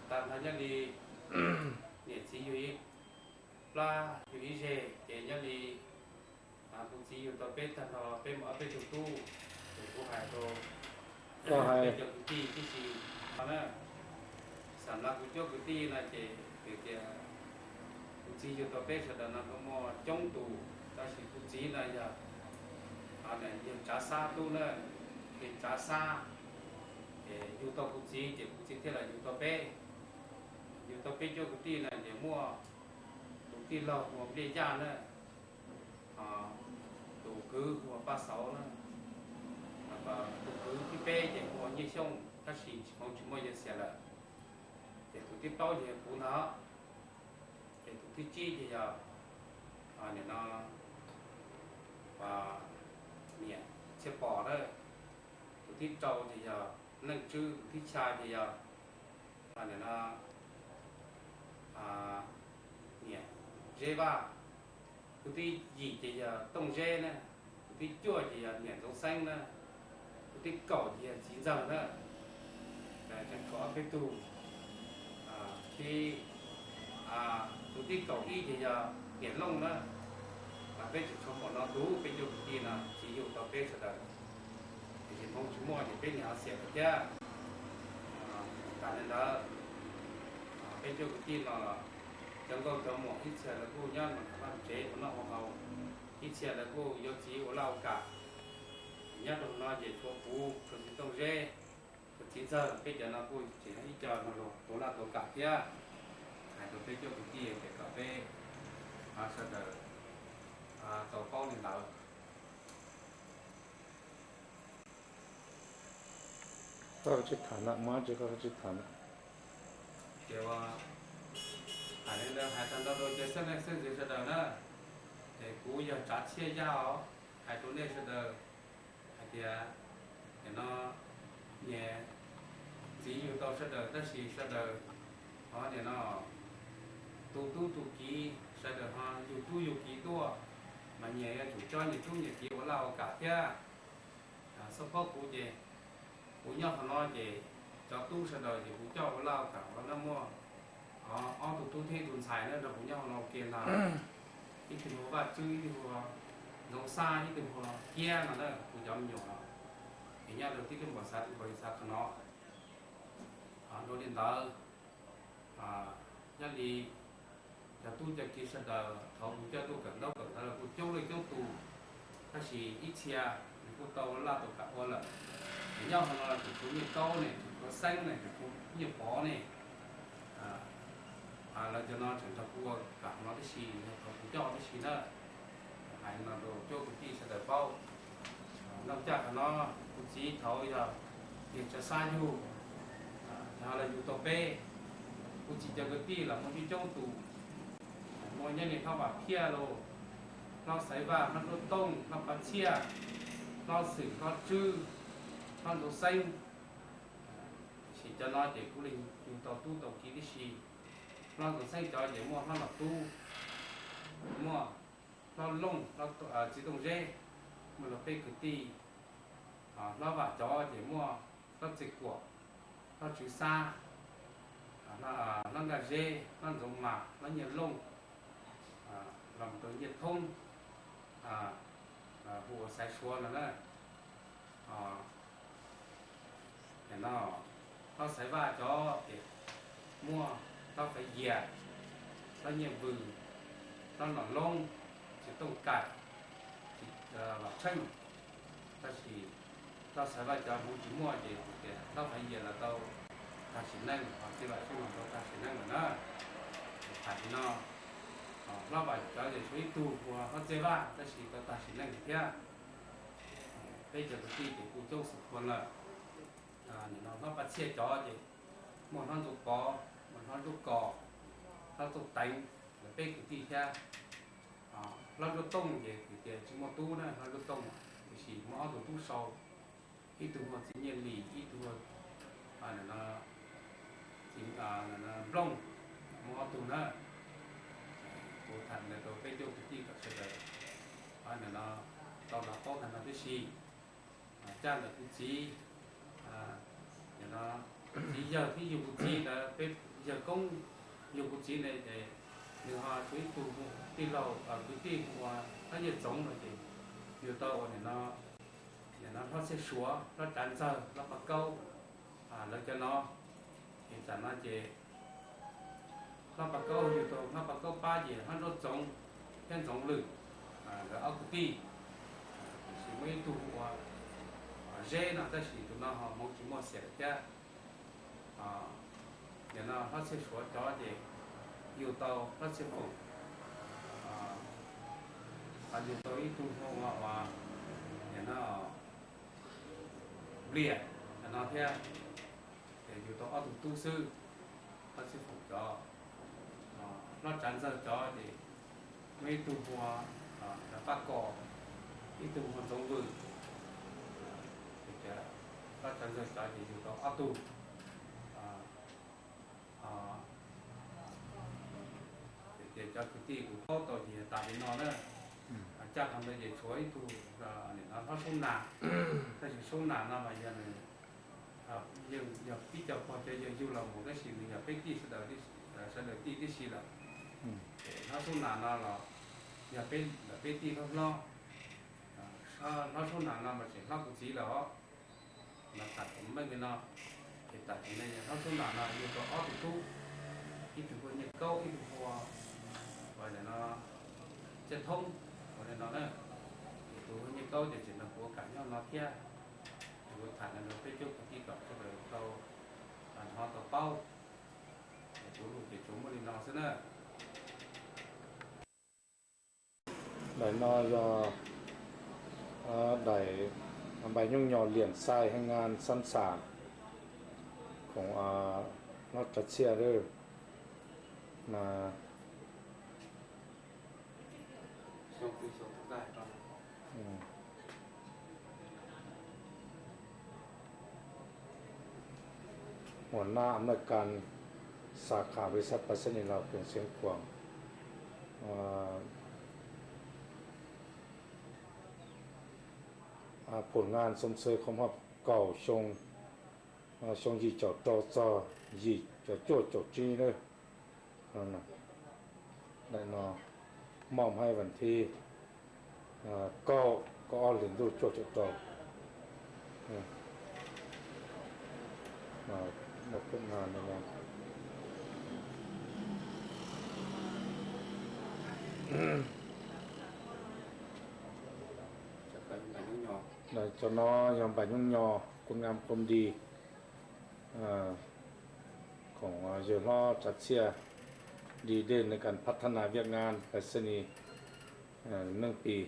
Tag nrho nyob li niam txiv yug ib plab yug ib zeg ces nyob li kuv txiv yug tau peb tag nrho peb muaj ob peb tug tub, ces kuv hais rau peb cov kwv tij tib si na. Xam no kuv cov kwv tij no ces hais tias kuv txiv yug tau peb sawv daws no kuj muaj coob tus, tab sis kuv txiv no yog, yog Tsav Xab tub na, ces Tsav Xab, ces yug tau kuv txiv ces kuv txiv thiaj los yug tau peb. Yug tau peb cov kwv tij no ces muaj tus tij laug hu ua Npliaj Yaj na, tus kwv hu ua Paj Xauv na, tus kwv thib peb ces hu ua Nyiaj Xyooj, tab sis hmoov tsis muaj yawg xiam lawm. Ces tus thib plaub ces yog kuv ntag, ces tus thib tsib ces yog, nim no, niam Txhiaj Pom na, tus thib rau ces yog Neej Tswb, tus thib xya ces yog, nim no, niam Zeb Vaj, tus thib yim ces yog Tooj Zeb na, tus thib cuaj ces yog niam Ntxoov Xeeb na, tus thib kaum ces yog txiv Ntxawg na. Tseem tshuav ob peb tug, thib, tus thib kaum ib ces yog niam Looj na. Peb tseem tshuav npaum no tus peb cov kwv tij no txiv yug tau peb sawv daws, tiam sis hmoov tsis muaj ces peb niam ho xiam lawm thiab. Tas li ntawd, peb cov kwv tij no cov nkauj cov muam ib txhia lawv kuj nyob nram vaj tsev ua noj ua haus, ib txhia lawv kuj yuav txiv ua laj ua kam. Nyob rau no ces tshuav kuv, tshuav txiv Tooj Zeb, Txiv ntxawg, peb cov no kuj tseem yog ib co no los tuav laj tuav kam thiab, hais rau peb cov kwv tij tias kom peb sawv daws tau paub li ntawd. Koj tsis tham na, muaj dab tsi koj tsis tham na. Ces ua hais li ntawd hais tag nrho rau cov xeeb leej xeeb ntxwv sawv daws na, es kuv yog Tsav Txhiaj Yaj os, hais rau nej sawv daws hais tias nim no nyias txiv yug tau sawv daws tab sis sawv daws ho nim no tus tub tus kiv sawv daws ho yug tub yug kiv tuaj, mas nyias yuav tsum coj nyias tub nyias kiv ua laj ua kam thiab. Xab phob kuv ces kuv nyob qhov no ces cov tub sawv daws ces kuv coj ua laj ua kam los na muaj ob tug tub thiab ib tug ntxhais na nrog kuv nyob qhov no ua ke ntag. Ib tug hu ua Vaj Tswb, ib tug hu ua Ntxoov Xab, ib tug hu ua Kiab no na, kuv cov me nyuam no. Ces nyob rau tib lub npaum xav npaum li xav qhov no. Dua li ntawd, nyob li cov tub cov kiv sawv daws thaum kuv coj tuaj kawm ntaub kawm ntawv los kuj coob leej coob tus, tab sis ib txhia nws kuj tau laj tau kam ua lawm. Ces nyob qhov no tseem tshuav Nyiaj Kaub ne, tseem tshuav Xeeb ne, tseem tshuav Nyiaj Pov ne, lawv cov no tseem nrog kuv ua kam no tib si, yog thaum kuv coj tib si na. Hais no rau cov kwv tij sawv daws paub. Noj caj qhov no, kuv txiv thaum yog yawg Tsav Xab yug, yog lawv yug tau peb, kuv txiv cov kwv tij los muaj coob coob tus, muaj nyob li hlob Vam Phiaj lauj, hlob Xaiv Vaj, hlob Nruab Tooj, hlob Paj Txhiaj, hlob Xwm, hlob Tswb, hlob Ntxoov Xeeb. Tiam sis cov no ces kuj li yug tau tub tau kiv tib si. Hlob Ntxoov Xeeb cov ces muaj hlob Nom Tub, muaj hlob Looj, txiv Tooj Zeb, muaj luag peb kwv tij. Hlob Vam cov ces muaj hlob Txiv Kuam, hlob Tswv Xab, hlob Nkaj Zeb, hlob Ntxoov Mas, hlob Nyiaj Looj, los mus rau Nyiaj Thoob, hu ua Xaiv Suav no na. Hlob Xaiv Vaj cov ces muaj hlob Faiv Yias, hlob Nyiaj Vws, hlob Nom Loob, txiv Tooj Kaim, Vam Tsheej. Tab sis hlob Xaiv Vaj cov hmoov tsis muaj ces tias hlob Faiv Yias los tau tag sim neej, ho txiv Vam Tsheej los tau tag sim neej lawm na. Tham li no, hlob Vam cov ces tshuav ib tug hu ua hlob Txiaj Vaj tab sis tau tag sim neej lawm thiab. Peb cov kwv tij ces kuj coob xwm thuam lawm. Nim no hlob Paj Txhiaj cov ces muaj hlob Ntxoov Pov, muaj hlob Ntsuab Kos, hlob Tooj Teev, lawv peb kwv tij thiab. Hlob Nruab Tooj ces tias tsis muaj tub na, hlob Nruab Tooj, tiam sis muaj ob tug tub sau, ib tug hu ua txiv Nyiaj Lis, ib tug hu ua Nplooj, muaj ob tug na. Kuv tham ntawd rau peb cov kwv tij kom sawv daws nim no tau los paub tag no tib si. Caj ntawm kuv txiv, nim no txiv yawg thiab yug kuv txiv ntawd, peb yawg koob yug kuv txiv ntawd ces nws ho tshuav ib tug tij laug kwv tij hu ua hlob Nyiaj Txoov no ces yug tau ua nim no, nim no hlob Txhiaj Suav, hlob Tsav Ntxawg, hlob Paj Kaub, lawv cov no. Ces tam no ces hlob Paj Kaub yug tau hlob Paj Kaub pab ces hlob Nruab Txoov thiab Ntxoov Lwm, nkawd ob kwv tij. Tiam sis muaj ib tug hu ua Zeb no tab sis tus no ho hmoov tsis muaj xiam lawm thiab. Nim no hlob Txhiaj Suav cov ces yug tau hlob Txhiaj Foom, ho yug tau ib tug hu ua, ua, nim no Nplias no thiab. Ces yug tau ob tug tub xwb, hlob Txhiaj Foom cov. Hlob Tsav Ntxawg cov ces muaj ib tug hu ua Paj Kos, ib tug hu ua Ntxoov Vwm. Hlob Tsav Ntxawg cov ces yug tau ob tug. Ces cov kwv tij kuv paub tau ces yog tas li no na. Caj qhov ntawd ces tshuav ib tug, nim no hlob Soob Nas, tab sis Soob Nas no mas yog nws, yog pib co pog cov yawg yug los mus tab sis nws yog peb tij sawv daws, sawv daws tij tib si lawm. Ces hlob Soob Nas no los yog peb, peb tij hlob hlob. Hlob Soob Nas no mas tseem hlob kuv txiv lawm os. Mas tham txuas meej li no, ces tam sim no hlob Soob Nas no yug tau ob tug tub, ib tug hu ua Nyiaj Kaub, ib tug hu ua, ua no, Txiaj Thoob, ua li no na. Ces tus hu ua Nyiaj Kaub ces tseem nrog kuv ua kam nyob no thiab. Tus Tham no rau peb cov kwv tij kom sawv daws tau hnov tau paub. Kuv lus ces tsuas muaj li no xwb na. Daim no yog daim npais nyooj nyos liam xais heej ngan xab xam khoom hlob tsav txhiaj masหัวหน้าอำนวยการสาขาบริษัทไปรษณีย์ลาวแขวงเชียงขวาง ผลงานชมเชยครบรอบเก้า xyoo, xyoo yim caum rau txog yim caum cuaj caum tsib na. Daim no moj hais vas thib kaum, kaum ob hlis ntuj cuaj caum rau. Cov no yog npais nyooj nyos kub ngam kub di khoom yawg hlob tsav txhiaj, đi đêm nơi cần phát thanh Việt Nam, phải xin, neeg pis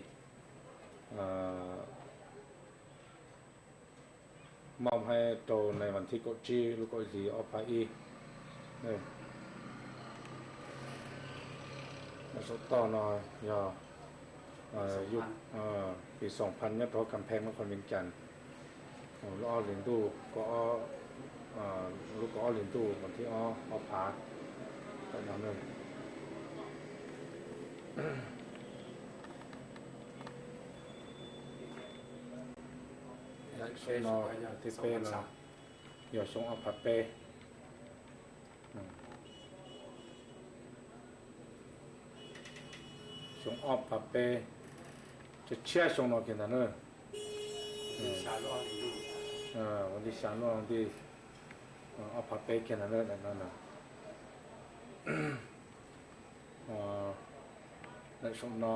moj hais rau nais vas thib kaum tsib lub kaum hlis ob phav ib. Saum toj no yog yug pis xoom phan nyob rau Kam Pheej, Nab Khos Vees Cas, lub ob hlis ntuj, lub kaum ob hlis ntuj vas thib ob ob phav. Xyoo no thib peb no yog xyoo ob phav peb. Xyoo ob phav peb, tshiab xyoo no kiag ntag na. Ua ntej xya lub ntej ob phav peb kiag ntag na. Daim saum no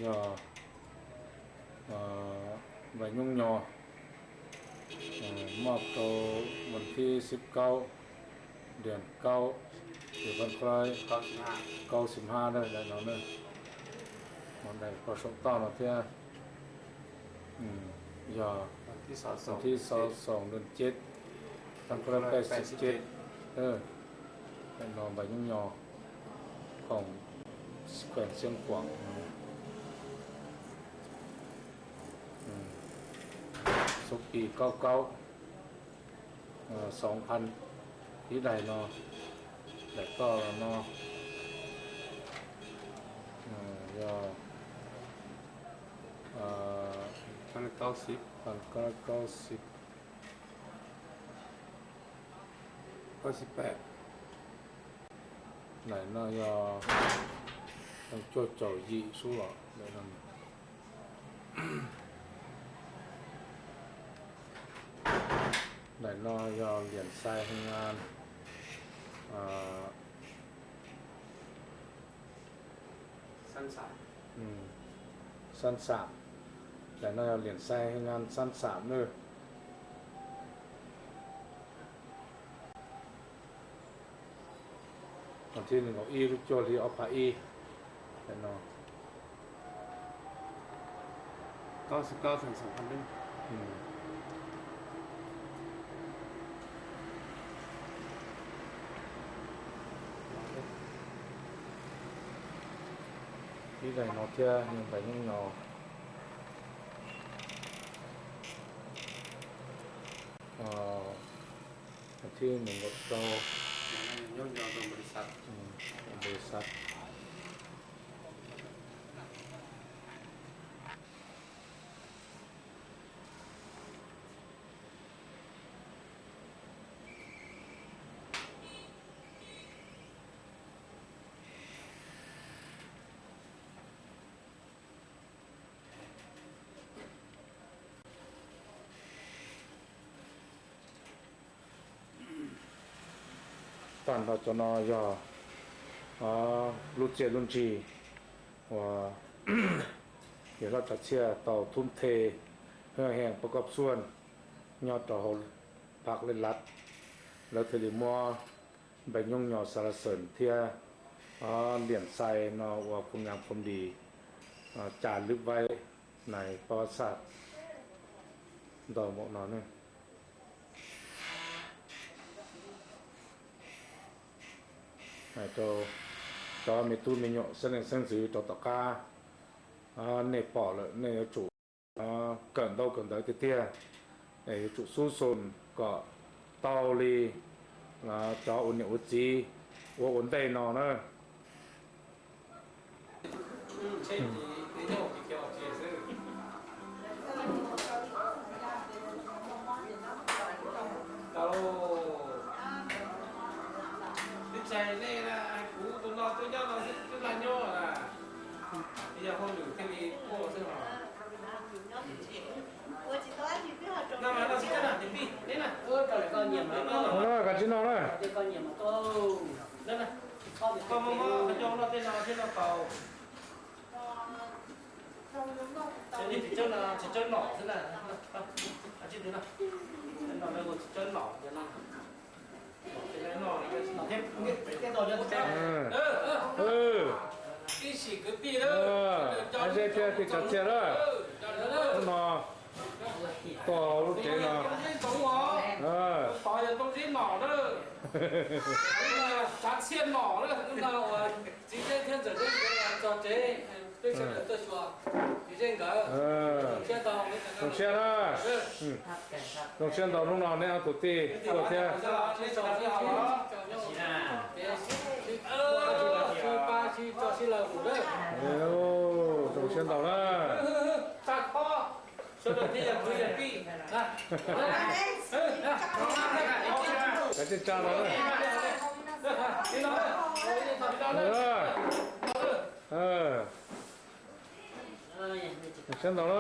yog npais nyooj nyos moj rau vas thib xib kaub, diam kaub, yim phav kaub xib hab na, daim no na. Daim pog saum toj no thiab yog vas thib xya xoom ntawm ceb, phav kaub peb xib ceb. Daim no npais nyooj nyos khoom kheem xeeb kuam xub pis kaub kaub xoov phan ib daim no, daim toj no yog phav kaub xib, phav kaub xib, kaub xib peb. Daim no yog cuaj caum yim sub los. Daim no yog liam xais heej ngan xab xam. Daim no yog liam xais heej ngan xab xam na. Vas thib nees nkaum ib lub cuaj hli ob phav ib. Daim no ib daim no thiab yog npais nyooj nyos. Vas thib nees nkaum rau, npais xav. Tag nrho cov no yog lub txiaj lub ntsig uas yawg hlob Tsav Txhiaj tau thub the Hwj Hees Pov Koj Xuaj nyob rau hauv Phav Lej Lav, lawv thiaj li muab npe nyooj nyo Xa La Xees thiab Liam Xais no ua Phoo Nyaas Phoo Dis, Cai Lwb Vaib, Nais Pab Xaj ntau npaum no ne. Hais rau cov me tub me nyuam xeeb leej xeeb ntxwv rau tom qab, nej pom lawm nej yuav tsum kawm ntaub kawm ntawv tiag tiag, yuav tsum xub xum kom tau li cov ua niam ua txiv ua ua ntej no na. Kuv tus no twb nyob no twb laj nyob na, yog hauj lwm thiaj li quaj xwb os. Koj tsis no na. Koj muab muab qhov coj loj tej no thiab no tau. Tsis tsob nom xwb na. Tsis tsob nom, tsis tsob nom. Ib sim kwv tij, ze thiab tij cov txiag lawm. Hnub no tuaj hauv lub tsev no, tov yog Tooj Zeb nom na, Tsav Txhiaj nom na, hnub no uas Txiv Zeb thiab Ntxawm Zeb nkawd txog tsev, peb sawv daws tuaj xyuas Txiv Zeb nkawd. Zoo siab na, zoo siab ntau hnub no neb ob tug tij tuaj thiab. Zoo siab ntau na. Kav tsij tsa los. Zoo siab ntau na.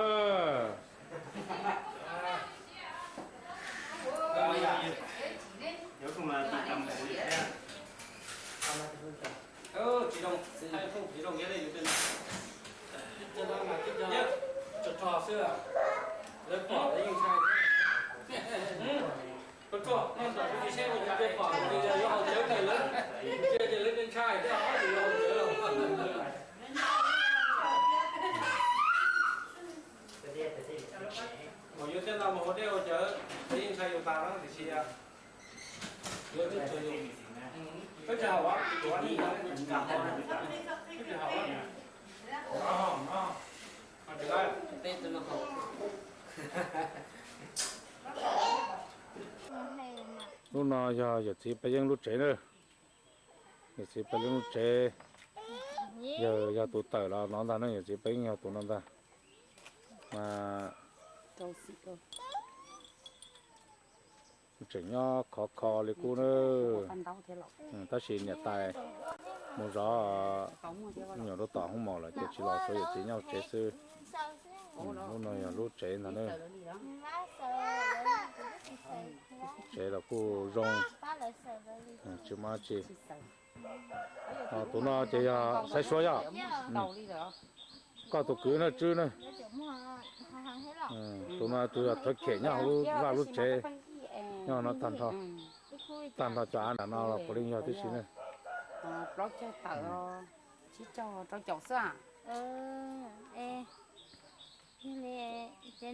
Mus yuav tej no mus ua dej ua cawv, yeej ntshai yus tas no tiam sis yuav twb tsuas yus, twb tsis haum, twb tsis haum. Lub no yog yawm txiv Paj Yeeb lub tsev na. Yawm txiv Paj Yeeb lub tsev, yawg yog tus tawm los no ntag na, yawm txiv Paj Yeeb yog tus no ntag. Mas tseem nyob khov kho li qub na. Tab sis niam tais mus zov me nyuam rau tom hoob mos lawm ces tsis los, tshuav yawm txiv nyob hauv tsev xwb. Lub no yog lub tsev ntag na. Tsev los kuj zoo, tsis muaj dab tsi. Tus no ces yog Xaiv Suav yog koj tus kwv na, Tswb na. Tus no tus yog thawv khem nyob hauv lub vaj lub tsev nyob no tag nrho, tag nrho cov av nram no los puav leej yog tib si na. Plaub caug tawm, tsib caug rau caum xwb. Ces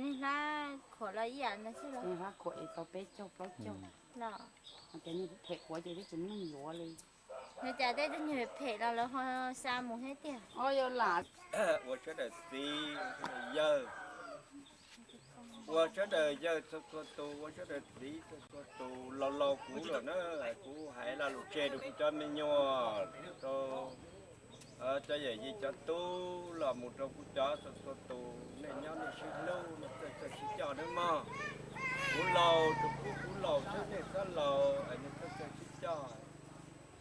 nej hlab khuam los ib yam ntawd xwb los? Hlab khuam es tau peb caug plaub caug. Ces nej phem quav ces twb tsis muaj neeg yuav li. Yog cas tej tug nyuag phem los lawv ho xa mus thiab tiag? Ua sawv daws txiv, ua sawv daws yawg, ua sawv daws yawg txhua txhua tus, ua sawv daws txiv txhua txhua tus. Laus laus kuv lawm na, kuv hais lo lus tseg rau kuv cov me nyuam, rau cov yawm yij cov tub los mus rau kuv cov txhua txhua tus, nej nyob nej sib hlub, nej txawj txawj sib coj nawb mog. Kuv laus rau kuv, kuv laus xwb, nej txhob laus, nej txawj txawj sib coj.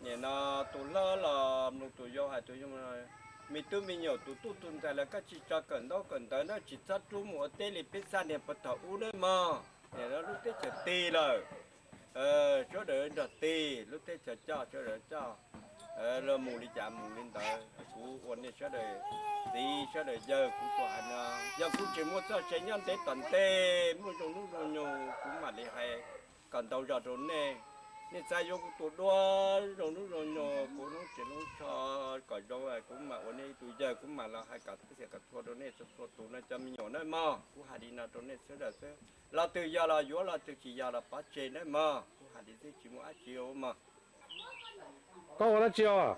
Nim no tus hlob los mlus tus yau, hais tus yau, me tub me nyuam tus tub tus ntxhais lawv, koj tsis tso kawm ntaub kawm ntawv na, tsis txhob rub mus ua teb li peb txaj niag puag thaum ub nawb mog. Nim no lub teb chaws tig lawm, sawv daws nrog tig, lub teb chaws coj sawv daws coj. Los mus li cas mus li ntawd, kuv ua nej sawv daws txiv sawv daws yawg kuv tuaj hais no, yog kuv tseem muaj txoj sia nyob ntev tom ntej muaj zoo hnub zoo nyoog kuv mam li hais kom ntau zog rau nej. Nej txav yuav kuv tus duab zoo hnub zoo nyoog kuv lub tsev lub tsho kom zoo, kuv mam ua nej ib tug yawg kuv mam los hais kom txhua kom txhua rau nej txhua txhua tus no cov me nyuam nawb mog. Kuv hais li no rau nej sawv daws xwb, leej twg yog los yuav, leej twg tsis yog los pov tseg nawb mog. Kuv hais li xwb tsis muaj dab tsi mog. Koj ua dab tsi os?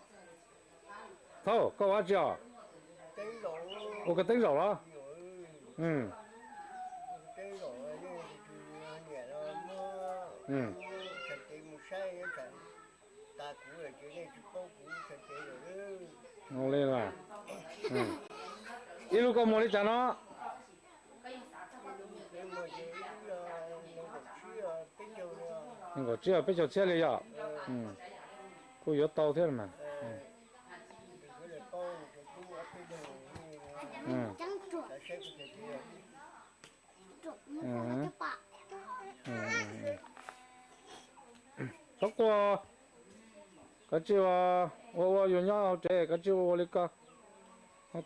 Thaub, koj ua dab tsi os? Ua koj teeb zaum los? Ua li los. Ib lub koj muag li cas no? Nees nkaum tsib peb caug txhiab li yom. Kuj yuav tau thiab mas. Txhob quaj, koj tsis ua, ua ua yus nyob hauv tsev koj tsis ua ua li koj,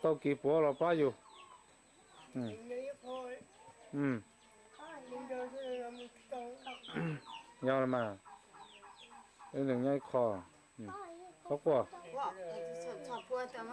tau kis puav los pab yus. Yog mas, ib leeg nyob ib qho, txhob quaj. Ntxawm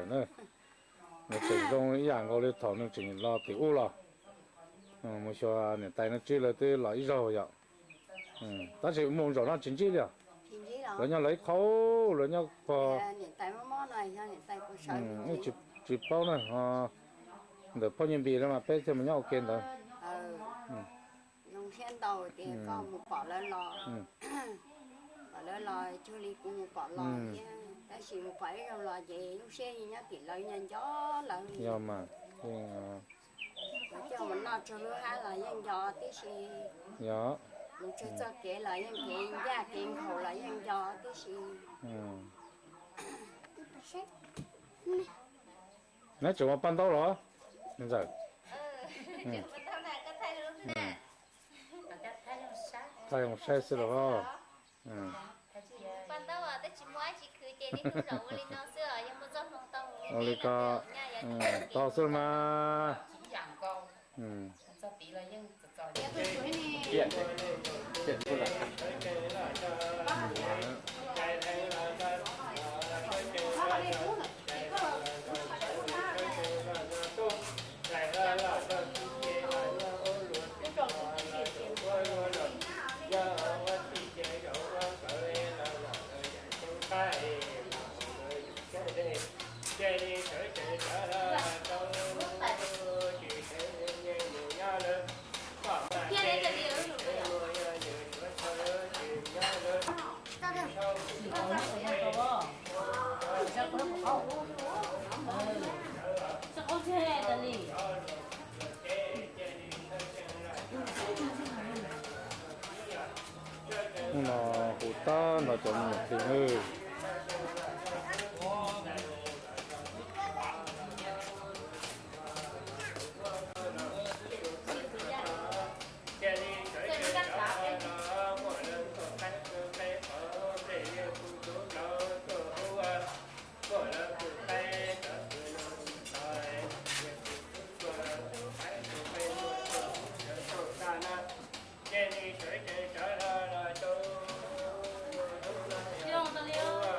na, nws tseem zoo ib yam nkaus li thaum nws tseem los tim ub los. Mus xyuas niam tais no tsib lawv twb los ib zaug yom. Tab sis mus zaum no tsis ntsib li os. Lawv nyob lawv ib qho, lawv nyob pog. Tsis paub na, ntawm phooj ywg Npis no mas peb thiaj mus nyob ua ke ntawd. Zoo siab ntau tias koj mus pom lawv los, pom lawv los cuag li kuv mus pom los thiab, tab sis mus pom ib zaug los ces lub siab yeej nyob tim lawv nyob nco lawv. Yog mas, mus coj mus noj tsuag lub hab los yeej nco tib si, yog mus tsuag txoj kev los yeej kev ncaj kev nkhaus los yeej nco tib si. Neb tseem ua paj ntaub los? Ntxawm, thaij zoo saib xwb los. Ua li ko, tau xwb mas. Hnub no hu tag nrho cov me nyuam phooj ywg.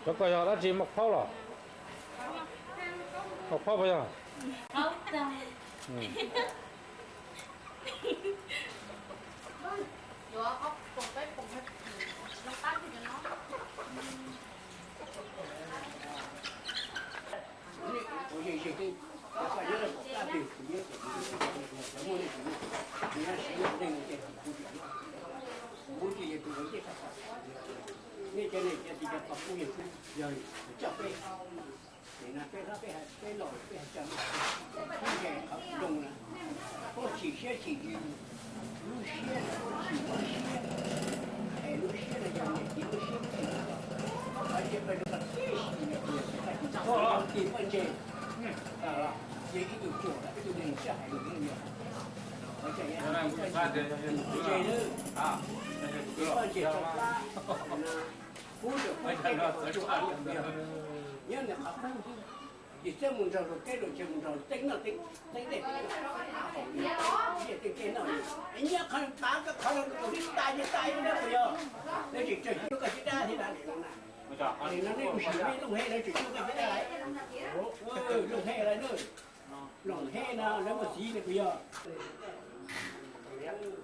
Cov ko yog dab tsi, maj phaub los? Maj phaub puas yog? Ces no peb hlob peb hais, peb laus peb hais tias, peb ntes qhov zoo na, koj chim siab chim ntsws, lub siab na koj chim lub siab, es lub siab no yog niam txiv lub siab txij, qhov cia peb lub tib si niam txiv txij poj ntseg, ces ib tug ruam ib tug neeg sij hais lus no yog, qhov cia peb lub txij poj ntseg na, peb poj ntseg rau qab, pub rau peb tej qhov tshuaj yog, nyob ntawm qhov qub xwb. Ces txawj mus nrog luag teb luag chaw mus nrog teeb noj teeb, teeb dej teeb noj, teeb dej teeb noj, nyob qhov tav koj qhov los tus tib tas ces tas ib lub puas yog, lawv tseem tsawg cuab koj caj dab thiab na. Nim no nej mus sim nej Looj Hej lawv tseem cuab koj caj dab lawm, Looj Hej lawm na, Looj Hej no lawv muaj txiv lawm puas yog? Nyob zoo.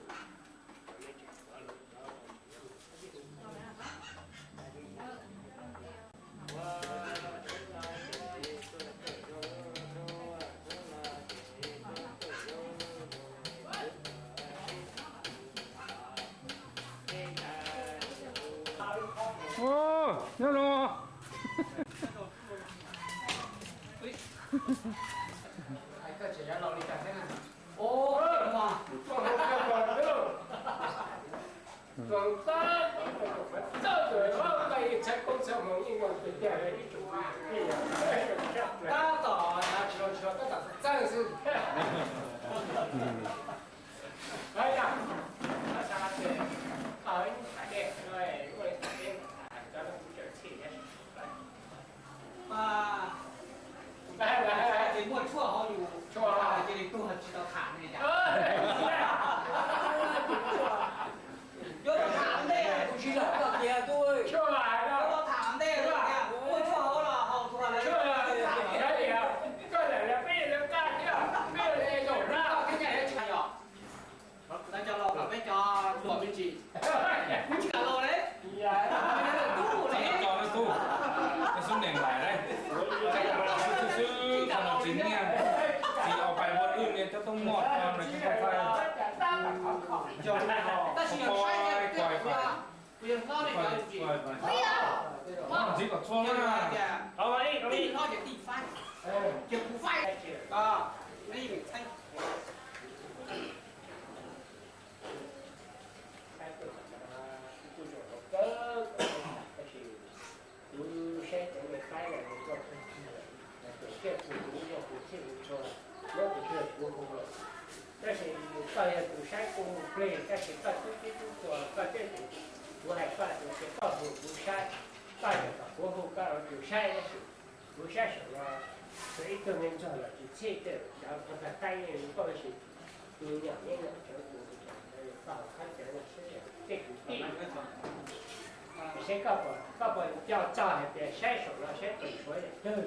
Tab tom tsis tau tsis tau tab tom txawj xwb. Ces muaj tshuaj hauv yus cia li tuag tsis tau tham ne. Yuav tau tham ntej, kuv tsis los koj tias tub, yuav tau tham ntej, muaj tshuaj hauv los haus tuag lawm. Koj lawm peb yuav qaj thiab, peb yuav zaum na. Koj thiab nyaj yuav tsis yog. Lawv cov laus kom peb cov hluas me ntsis, kuv tsis kam laus li. Tub li, tub, xub nees lais li, xwb xwb tau los tsis niaj, tsis au pais ua wb niaj cov tub moj no ces tau txhais. Tab sis yog saib, ntxiv kom txhua na. Tij hlob ces tij faib, ces kuv faib, tij faib. Tab sis kuv saib cov niag qaib no nws txoj kawg kiag, tus siab tus tus nyob tus thiaj li tshua, nyob tus twg kuv hu lawm. Tab sis koj yog tus saib kuv hu plig, tab sis koj tub tib tub txuas koj twb, kuv hais koj tias koj hu kuv saib, koj yog kom kuv hu koj los tus saib tab sis kuv saib saum no, tsuas ib tug me ntxog los tsis txhij tej, cov koj tag qaib yeej koj sis tus nyom yeej nyom cov tus koj qhab cawv no xwb, tej kwv tij. Seb koj puas, koj puas nco txog hais tias saib saum no saib tus tshuav yam twg,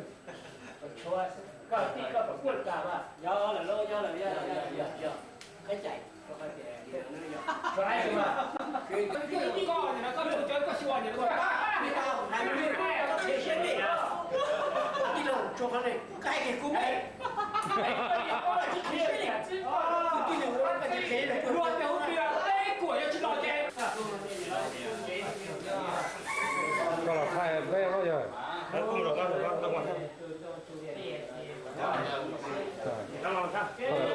tus tshuav koj tij koj puas kuj tag mas yog lawm lauj, yog lawm, yog, yog, yog, yog. Qheb cais, tshuav ib tug mas. Koj, koj xyuas, koj xyuas, koj xyuas. Koj los thaij peb yog. Koj los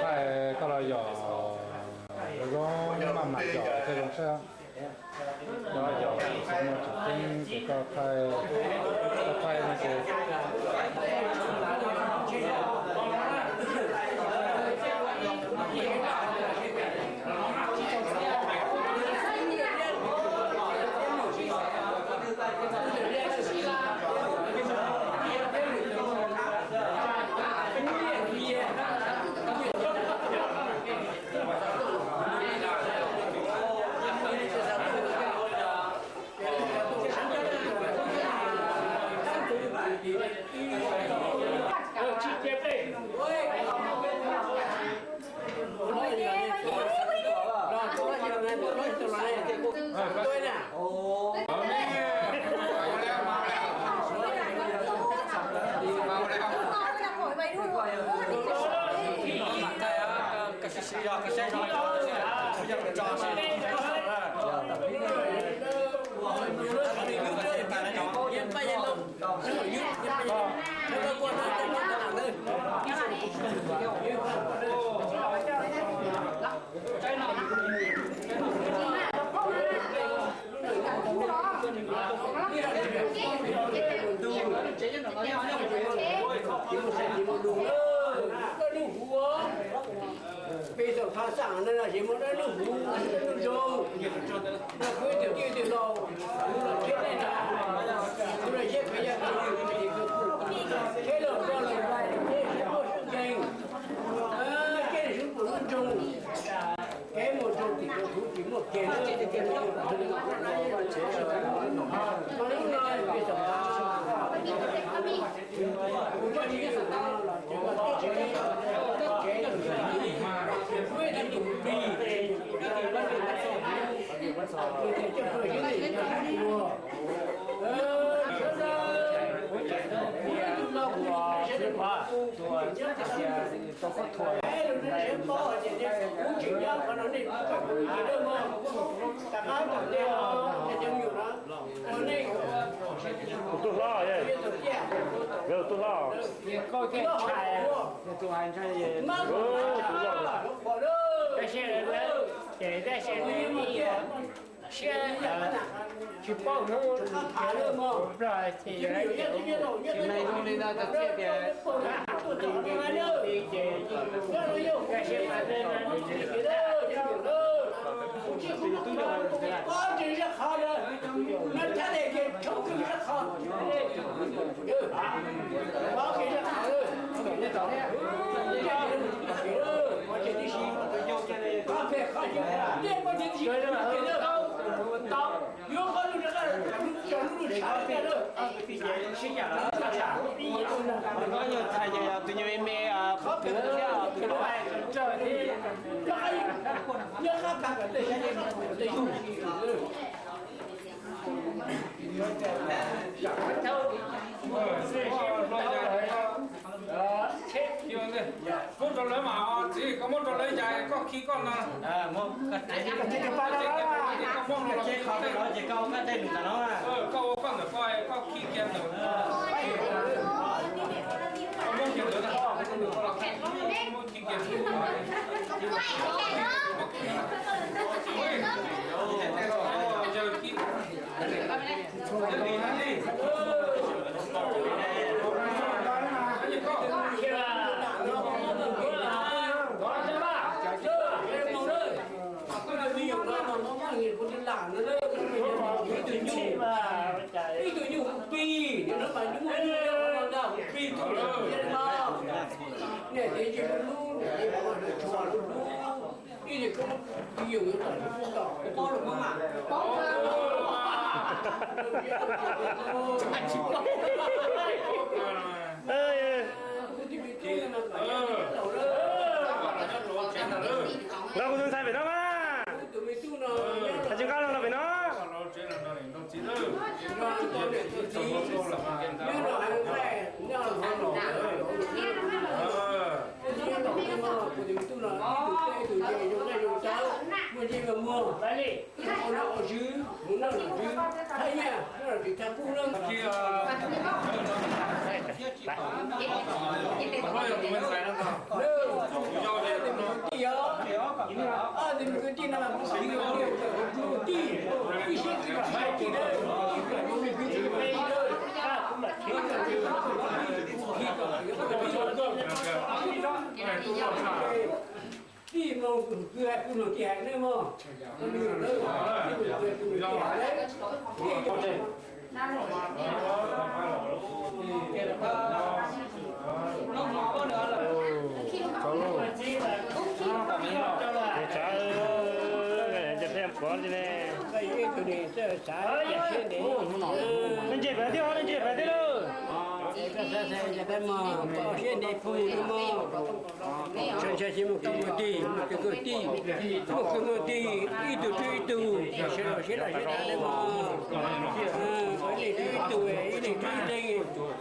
thaij, koj los yom, zoo maj mam yom thiaj zoo saib. Cov yom tsis muaj tsis ceeb ces koj thaij, koj thaij no ces Peb tau thaj tsam no ces muaj dab lub huv dab lub zoo, no kuv ib tug tij tug laus, kuv los tsheb dej nrad, kuv los siab khav yaj khav yws, tsheb los tso los tsheb siab muaj sub nkeeg, tsheb siab pum lub nroog, kev muaj nroog tim kuv tsis muaj kev. Mas lub no peb tau Tus tub hlob, yog tus hlob. Tsis paub hnub Nplog ces tsis me zoo li no tau txiaj tias Tus nyuag me me, tus hlub thiab tus hlub. Muab rau lawv mas, txiv, koj muab rau lawv yas, koj khi koj no. Koj ua koj ntawm koj, koj khi kiag ntawm. Koj muab kiag ntawm, muab khi kiag. Ib tug nyuj, ib tug nyuj pi, no mas nyuj muaj nyuj ntag, pi tug nyuj no. Niam txiv tsis lub lub, niam txiv tsis lub lub, ib tug koob pi yus yuav kom lub koob kom pob lub koob mas. Los kuv tus ntxhais pem no mas. Hais tsis nqa los pem no. Mus, mus noj ua tswv, mus noj ua tswv, thaj nyaj, noj ua tswv thaj kub na. Ob tug me kwv tij os, ob tug me kwv tij no, ib tug kwv tij, ib siab tsis kam hais tij na, ib tug kwv tij me na. Tij mloog kwv hais, kuv mloog tij hais ne mog. Tsav, cov peb pov li ne. Nej ntse pem thiab, nej ntse pem thiab lauj. Siab ntev pug mog. Tshee ntshai tsis muaj kwv muaj tij, muaj kwv muaj tij, muaj kwv muaj tij, ib tug tswb ib tug, sawv daws sib loj sib dav thiab mog. Ib leeg tswb ib tug, ib leeg tswb ib leeg,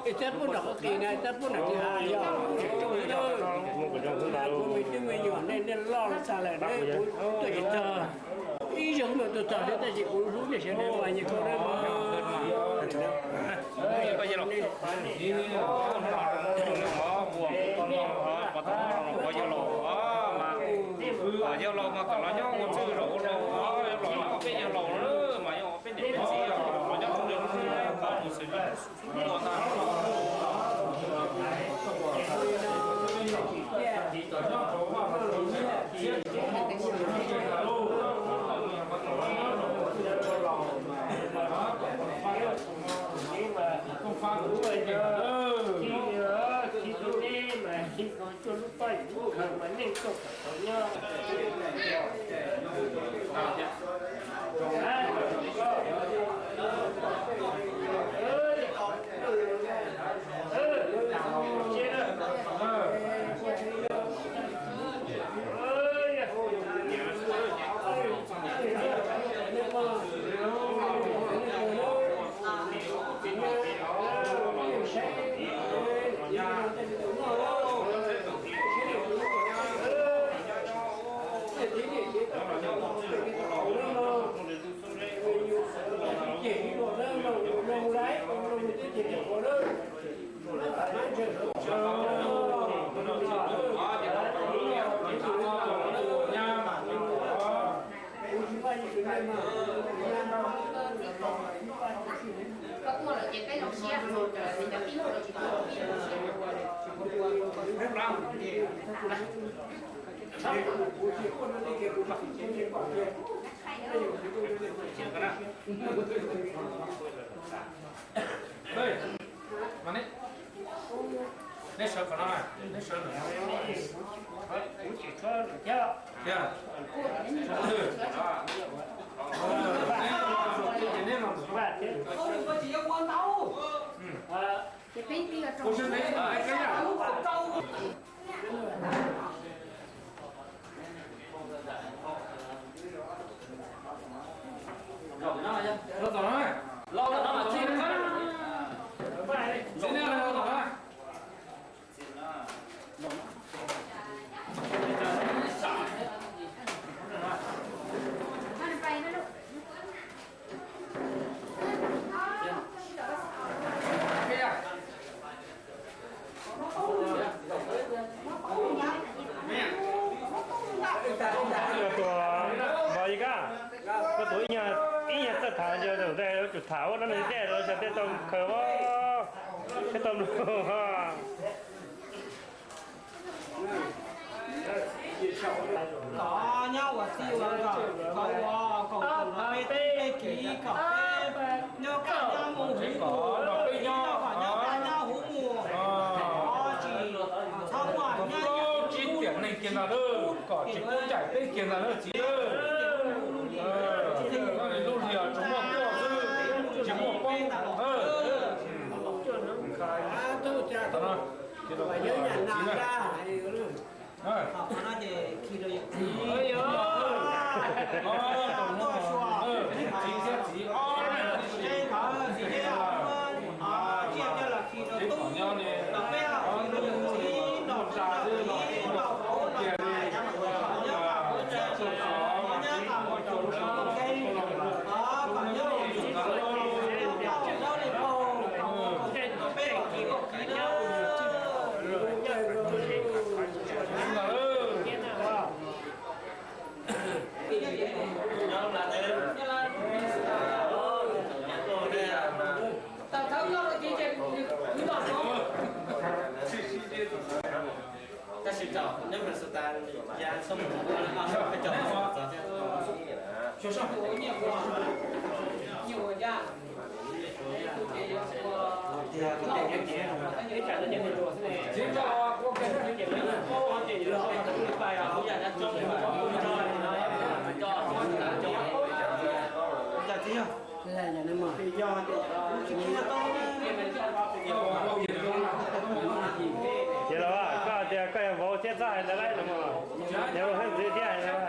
ib txawb pub nram qhov qis na, ib txawb pub nram qhov qis na, yog tseem tsoom ib lawm. Kuv me tub me nyuam nej, nej loj tag lawm, nej kuv tuaj tsis txog. Ib zaug kuv mam tuaj txog thiab, tab sis kuv hlub nej sawv daws mas nyias koj dawb mog. Yawg laus mas kom los nyob ua ntsuag rau ub rau no, yawg laus nyob peb yawg laus mas yog peb niam peb txiv los nyob ua ntsuag rau ub rau no. Mas nej, nej sawv qhov no, nej sawv lawm. Tiag. Neb los, neb los. Tus npog ib kab, koj tus ib nyuag txawj tham, tus ntej yuav tsum tham ua no nws dej rau xyov tej tau khaws os, tej tau mlog. Kom nyob ua txij ua nkawm, kom ua koom peb teb peb kiv, kom peb nyob kaj nyob mus huv mus, kom nyob kaj nyob huv mus, tsis txhob muaj nyob tsib tiam neeg kiag ntag, kom tsis pub ncaim peb kiag ntag na txiv. Lub hlis tsis muaj tuaj xwb, tsis muaj poob. Txiv no ces khi rau yawm txiv, txiv thiab txiv ob leeg, txiv thiab tsiaj coj los khi rau tub, los peb khi rau yawm txiv, los tsa xwb los kiag li, nyob qab hauv txaj, nyob qab hauv txaj, nyob qab hauv txaj. Tab sis tau neb mas xu tas ya xo mus ua Ces los koj tias koj yuav vauv thiab txhob hais ntawd lawm los, yog ua hwj ntxwv thiab hais ntawd.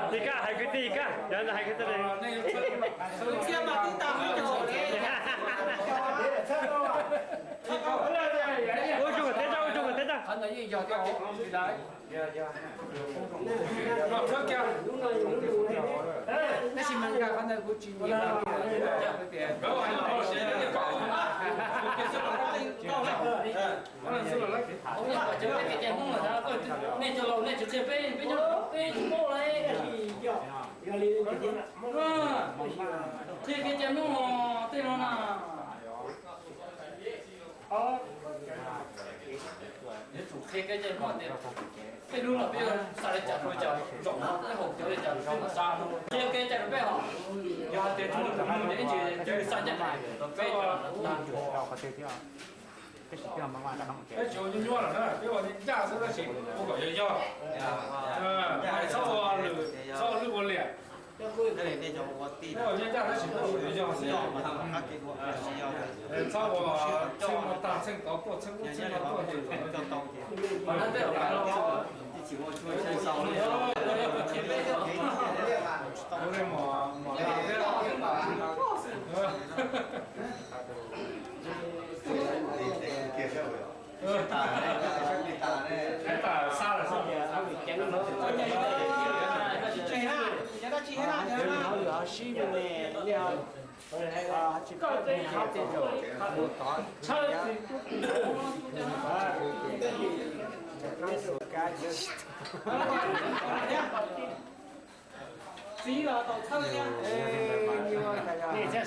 Ib kab hais kwv tij ib kab, cov ntawd hais kwv tij. Ua tsaug teb tag, ua tsaug teb tag. Tab sis mas yog qhov ntawd kuv tsis nyiam. Nej cov laus nej tsis qhia peb, peb nyob peb tsis paub li. Qhia kev cai Hmoob tej no na. Yuav tsum qhia kev cai Hmoob tias peb lub no peb xav li cas rau li cas, zaum no peb haus cawv li cas peb mam xav. Qhia kev cai rau peb hos. Yog hais tias tsis muaj tus Hmoob ces ib ntsis cov xav ncaj ncees rau peb cov tag. Peb tsis ua nyuaj nyuaj lawm na, peb ua ncaj xwb tab sis ua kom yog yog. Hais txhob ua lwm, txhob ua lwj ua liam. Peb ua ncaj ncees tab sis peb ua kom yog yog xwb. Txhob ua txheej no tag txheej tod tuaj, txheej ub txheej no tuaj ces. Txiv los tau txhawb thiab. Nej txhob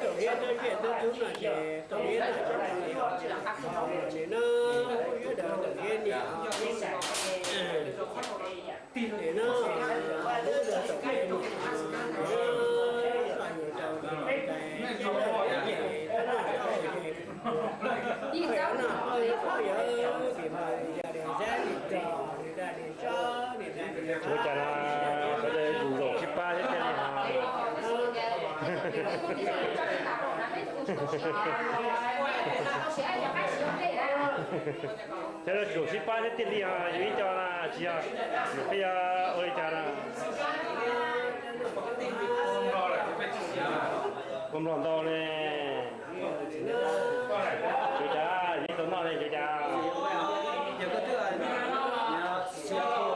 Tau hiab tab sis tub tub no ces tau hiab no, nim no yuav dab tau hiab ni. Nim no lub tau hiab ni, nim no yus rau tais, tab no poj yawg tim mas yog li zab li tso li zab li tso li zab li tso. Ua cas no, ua cas yus zaum sib pab thiab tiag li no. Thiab zaum sib pab thiab tiag li os, yus ib co na tsis yog, yus peb yog ua li cas na. Ua nplog ntau ne. Tsuav cas, yus tau noj ne tsuav cas. Tsis tau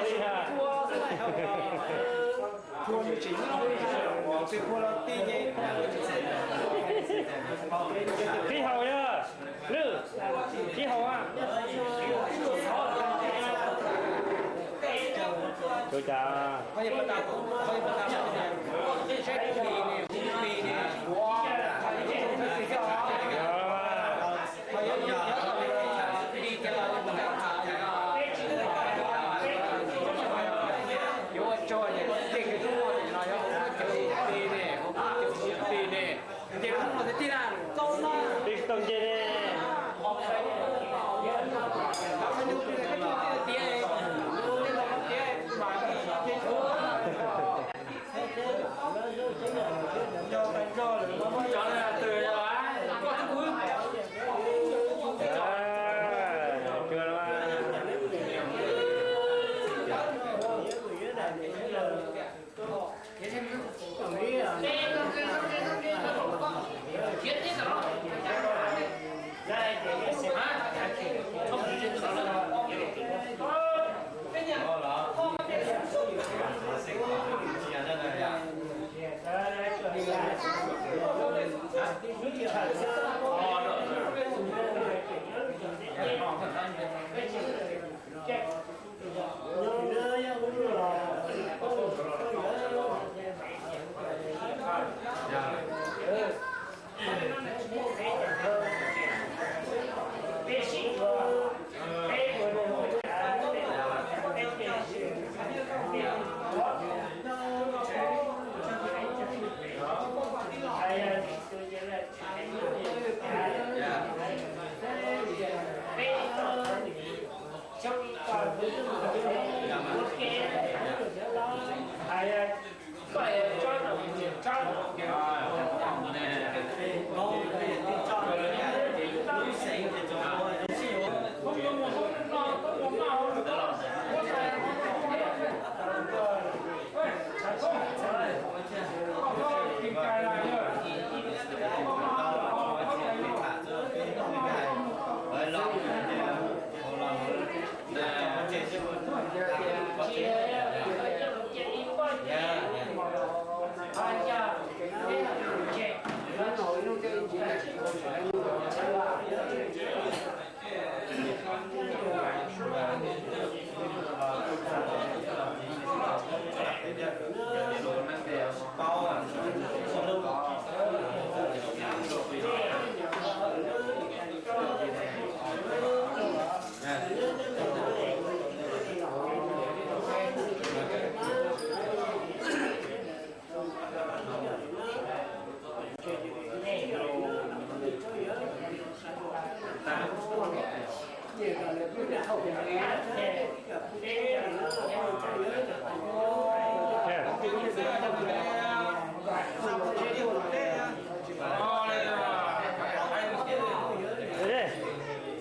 li a. Qhib haus yog, lwj, qhib haus a. Tsuav cas.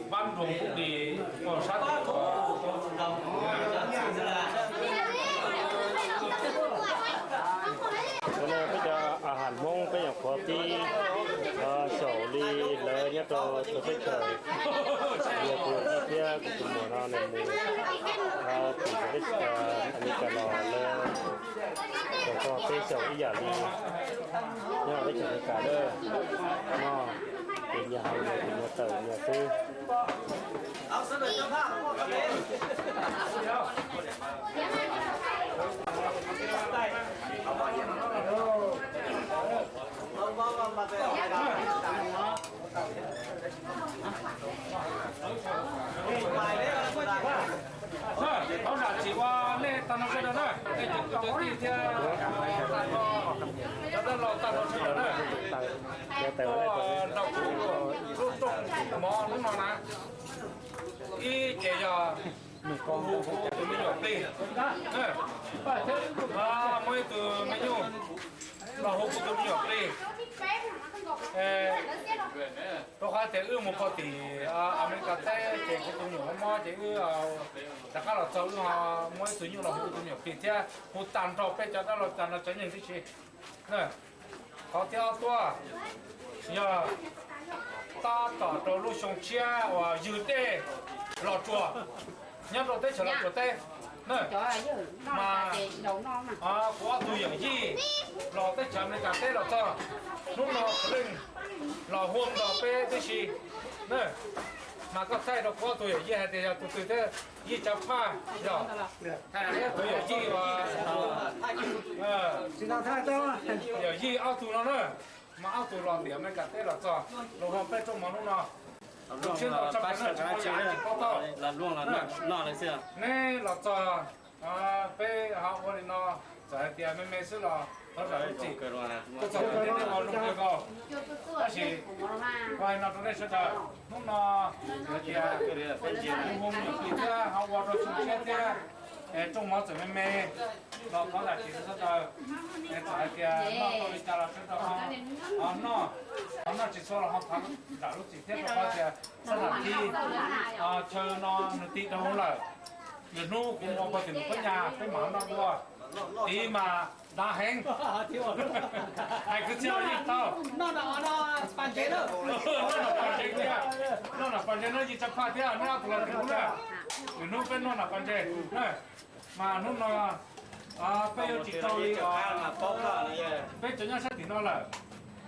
Ban ruang quốc tế, sab Cov no peb cov a has Hmoob peb nyuam qhuav pib xyaum li lawv nyob rau teb chaws Yuav kuv thiab kuv tus muam no nws mus tim teb chaws Amelikas los lawv kom txog peb xyaum ib yam li nyob teb chaws Amelikas lawm no, ces nyias haus nyias, nyias tawm nyias xwb. Thov zam txim ua nej tag nrho sawv daws na, nej cov kwv cov tij thiab tag nrho, cov dab laug tag nrho sawv daws na. Nrog kuv lub rooj mov hnub no na, ib ces yog kuv hu kuv tus me nyuam plig, muaj ib tug me nyuam los hu kuv tus me nyuam plig. Rau qhov tias wb mus pog tim Amelikas teb ces kuv tus me nyuam mob mob ces wb rov qab los txog wb ho muaj ib tug nyuj los hu kuv tus me nyuam plig thiab hu tag nrho peb cov dab laug tag nrho cov neeg tib si. Qhov thib ob tuaj yog tab tom rau lub xyoo tshiab uas ywg dej Los Tsuas nyob rau teb chaws Los Tsuas teb. Mas kuv ob tug yawm yij los teb chaws Amelikas teb los txog, hnub no kuv leej los hu nrog peb tib si. Mas koj thaij rau kuv ob tug yawm yij hais tias yog tus twg thiab, yij Tsav Phaj yog, thiab tus yawm yij, yawm yij ob tug no na, mas ob tug los tim Amelikas teb los txog, los hu peb rooj mov hnub no. Tsis paub tau. Neb los txog, peb ho ua li no, txawm hais tias me me xwb los thov zam lub txim. Txog thaum nej ua zoo kawg nkaus, tab sis ua hais no rau nej sawv daws, hnub no hais tias hu me nyuam plig thiab ho ua rau xyoo tshiab thiab, es rooj mov txawm me me los thov zam txim rau sawv daws. Es txawm hais tias noj tau li cas los sawv daws ho noj, ho noj tsis txhua los ho thov zam lub txim thiab rau qhov tias xab tham thib chaw no nws ti dhau lawm. Lwm hnub kuv mus pog tim Nus Pob Nyas peb mam noj dua. Tiv mas dav heev. Hais kwv txhiaj los yeej tau. Noj nas pas ntses thiab, noj nas pas ntses no yij Tsav Phaj thiab neb ob tug los tim kuv na. Lwm hnub peb noj nas pas ntses na. Mas hnub no peb yuav tsis tau li peb cov nyob sab tim no lawm.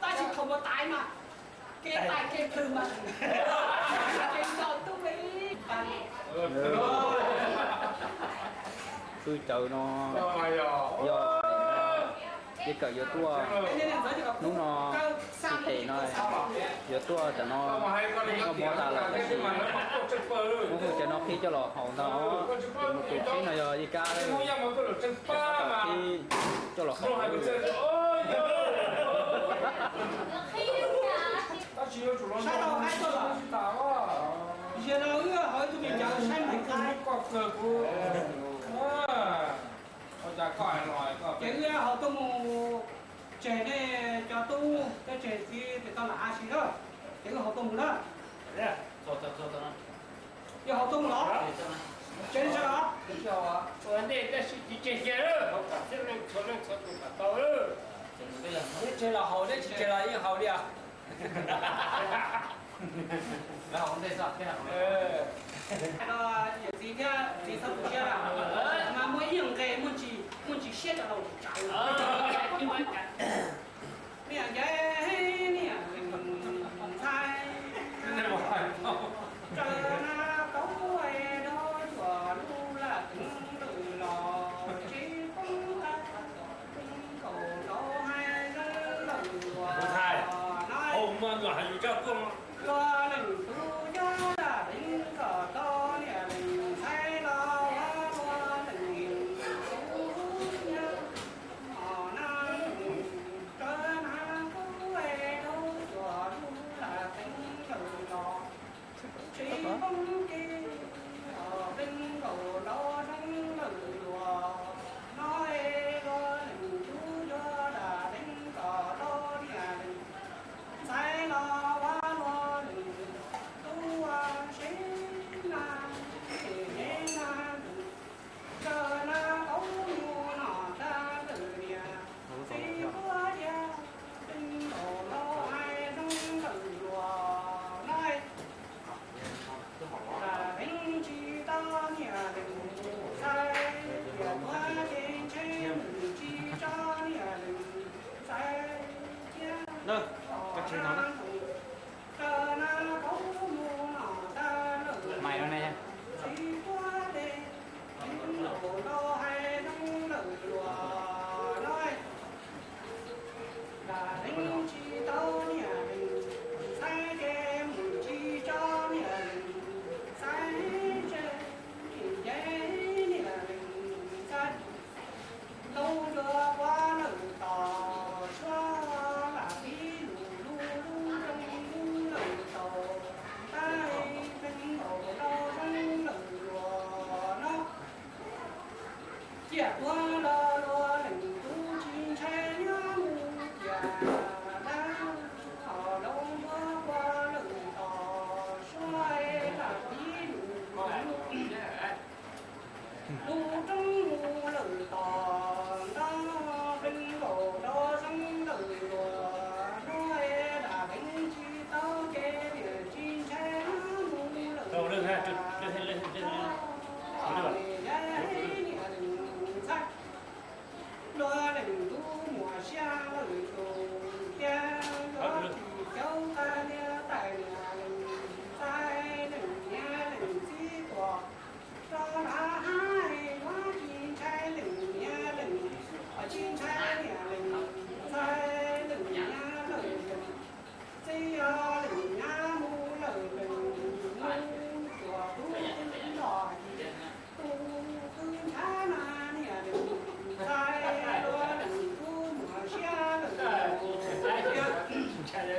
Tab sis thaum mus tais mas kev tais kev plhws mas kev nco tub li. Twb cawv no yog ces kawm yuav tuaj hnub no, tsis tes no yuav tuaj tam no, noj mov tas lawm tab sis muab hu cov no qhib coj los haus ntag. Ces mus tus qhib no yog Yij Kab, tab tom qhib coj los haus. Saib tau haib tuaj los, yog no wb haus ib tug me cov saib meem kawg. Ces wb haus tuaj mus tseg nej cov tub thiab tseg txiv pem toj lam hav si na, ces wb haus tuaj mus na. Yuav haus tuaj mus los? Tsev tso los? Ua ntej tab sis tsis tseg cia lawm, hauv kam xeeb leej txhua leej txhua tus kom tau lawm. Neb tseg los haus, neb tsis tseg los yeej haus li os. Yawm txiv thiab txiv txhob tu siab na, mas muaj ib yam nqe muaj ntsis siab rau laus tsav. Niam ncaim niam lees ntxhais, tsaws na kaub es dob cuam lub laj teev lawm los tsis poob qab, nkaus nrov hais zeeb lawm luag no. Luag leej tub yog laj teev kom tau niam lees ntxhais los ua luag leej tub yog. Os na, tsaws na kaub es dob cuam lub laj teev lawm los tsis poob kev, os, pleev nkaus nrov zeeb lawm luag no es luag leej tub yog laj teev kom tau niam lees ntxhais los ua luag leej tub seb na, seb na, tsaws na kaub mus no tag lawm niam txiv huab tias, pleev nkaus nrov hais zeeb lawm luag no. Laj teev tsis tau niam lees ntxhais, tiam tuav ces ntshe nws tsis tso niam lees ntxhais thiab. Tsaws na kaub mus no tag lawm, txiv huab tias, pleev nkaus nrov hais zeeb lawm luag no. Laj teev tsis tau niam lees ntxhais ces mus tsis tso niam lees ntxhais, ntshe ncaim niam lees ntxhais. Lub ntuj quaj lawm tom tshuab lam pib lus lub lub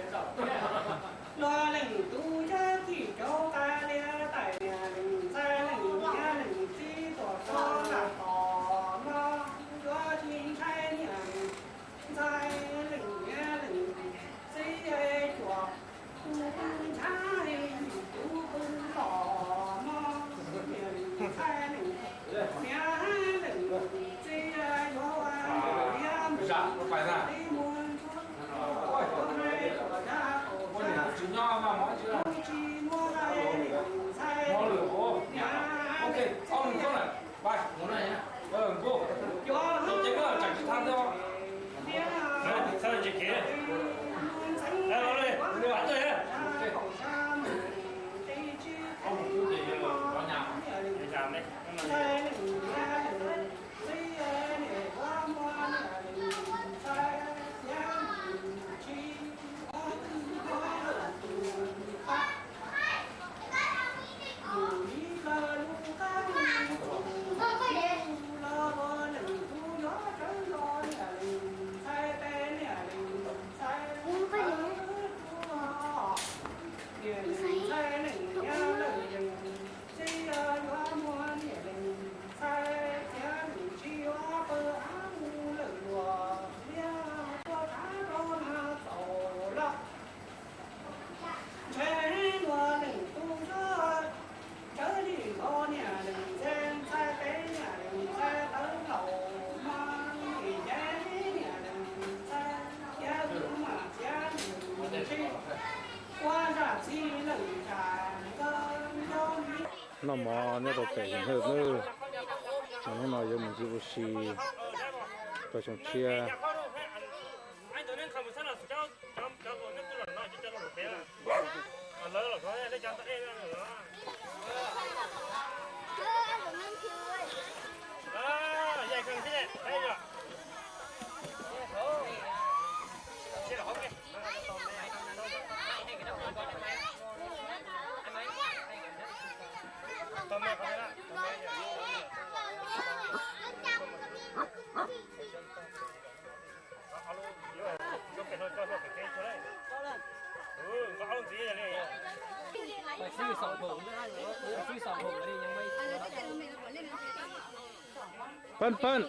Luag leej tub yawg thim rau qab liab taim, niam leej ntxhais leej niam leej txiv tuaj rau nram tod no, yuav tsis ntshai niam leej ntxhais leej niam leej txiv cuam, tus twg ntshai tus twg los no, niam leej ntxhais leej niam leej txiv yuav ua liab mus li muag ntsuag. Txij yuav muaj niam leej ntxhais thiab nws tsis yuav pw av mus lawm luag liab tuaj thav rau na txaus los. Ntshe luag leej tub yuav tsawv li nkaus niam leej ntxhais, ntxhais peb niam leej ntxhais tawv laus mas nim ncaim niam leej ntxhais thiab tus mas thiab nws tsis ua zaj txij leej tsa nkawd nco li. Noj mov nyob rau pem Him Hawj nawb. Mas hnub no yuav mus ncig ua si rau xyoo tshiab. Pab pab.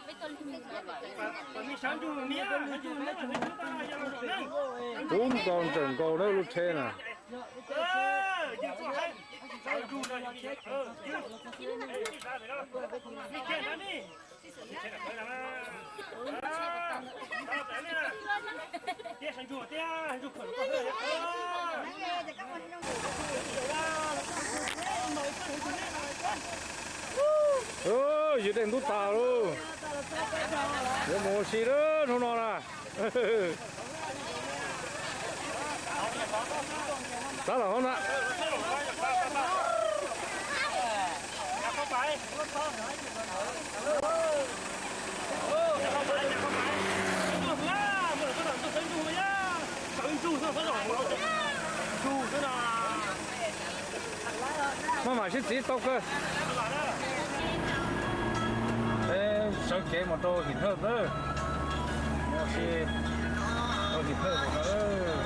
Ub, nkaus ntseem nkaus na lub tsheb na. Yus dej ntub tas lauj. Yuav mus ua si lawm hnub no na. Sab los hauv na. Maj mam sib txiv tau kawg. Peb sawv kev mus rau Him Hawj nawb. Mus ua si rau Him Hawj no.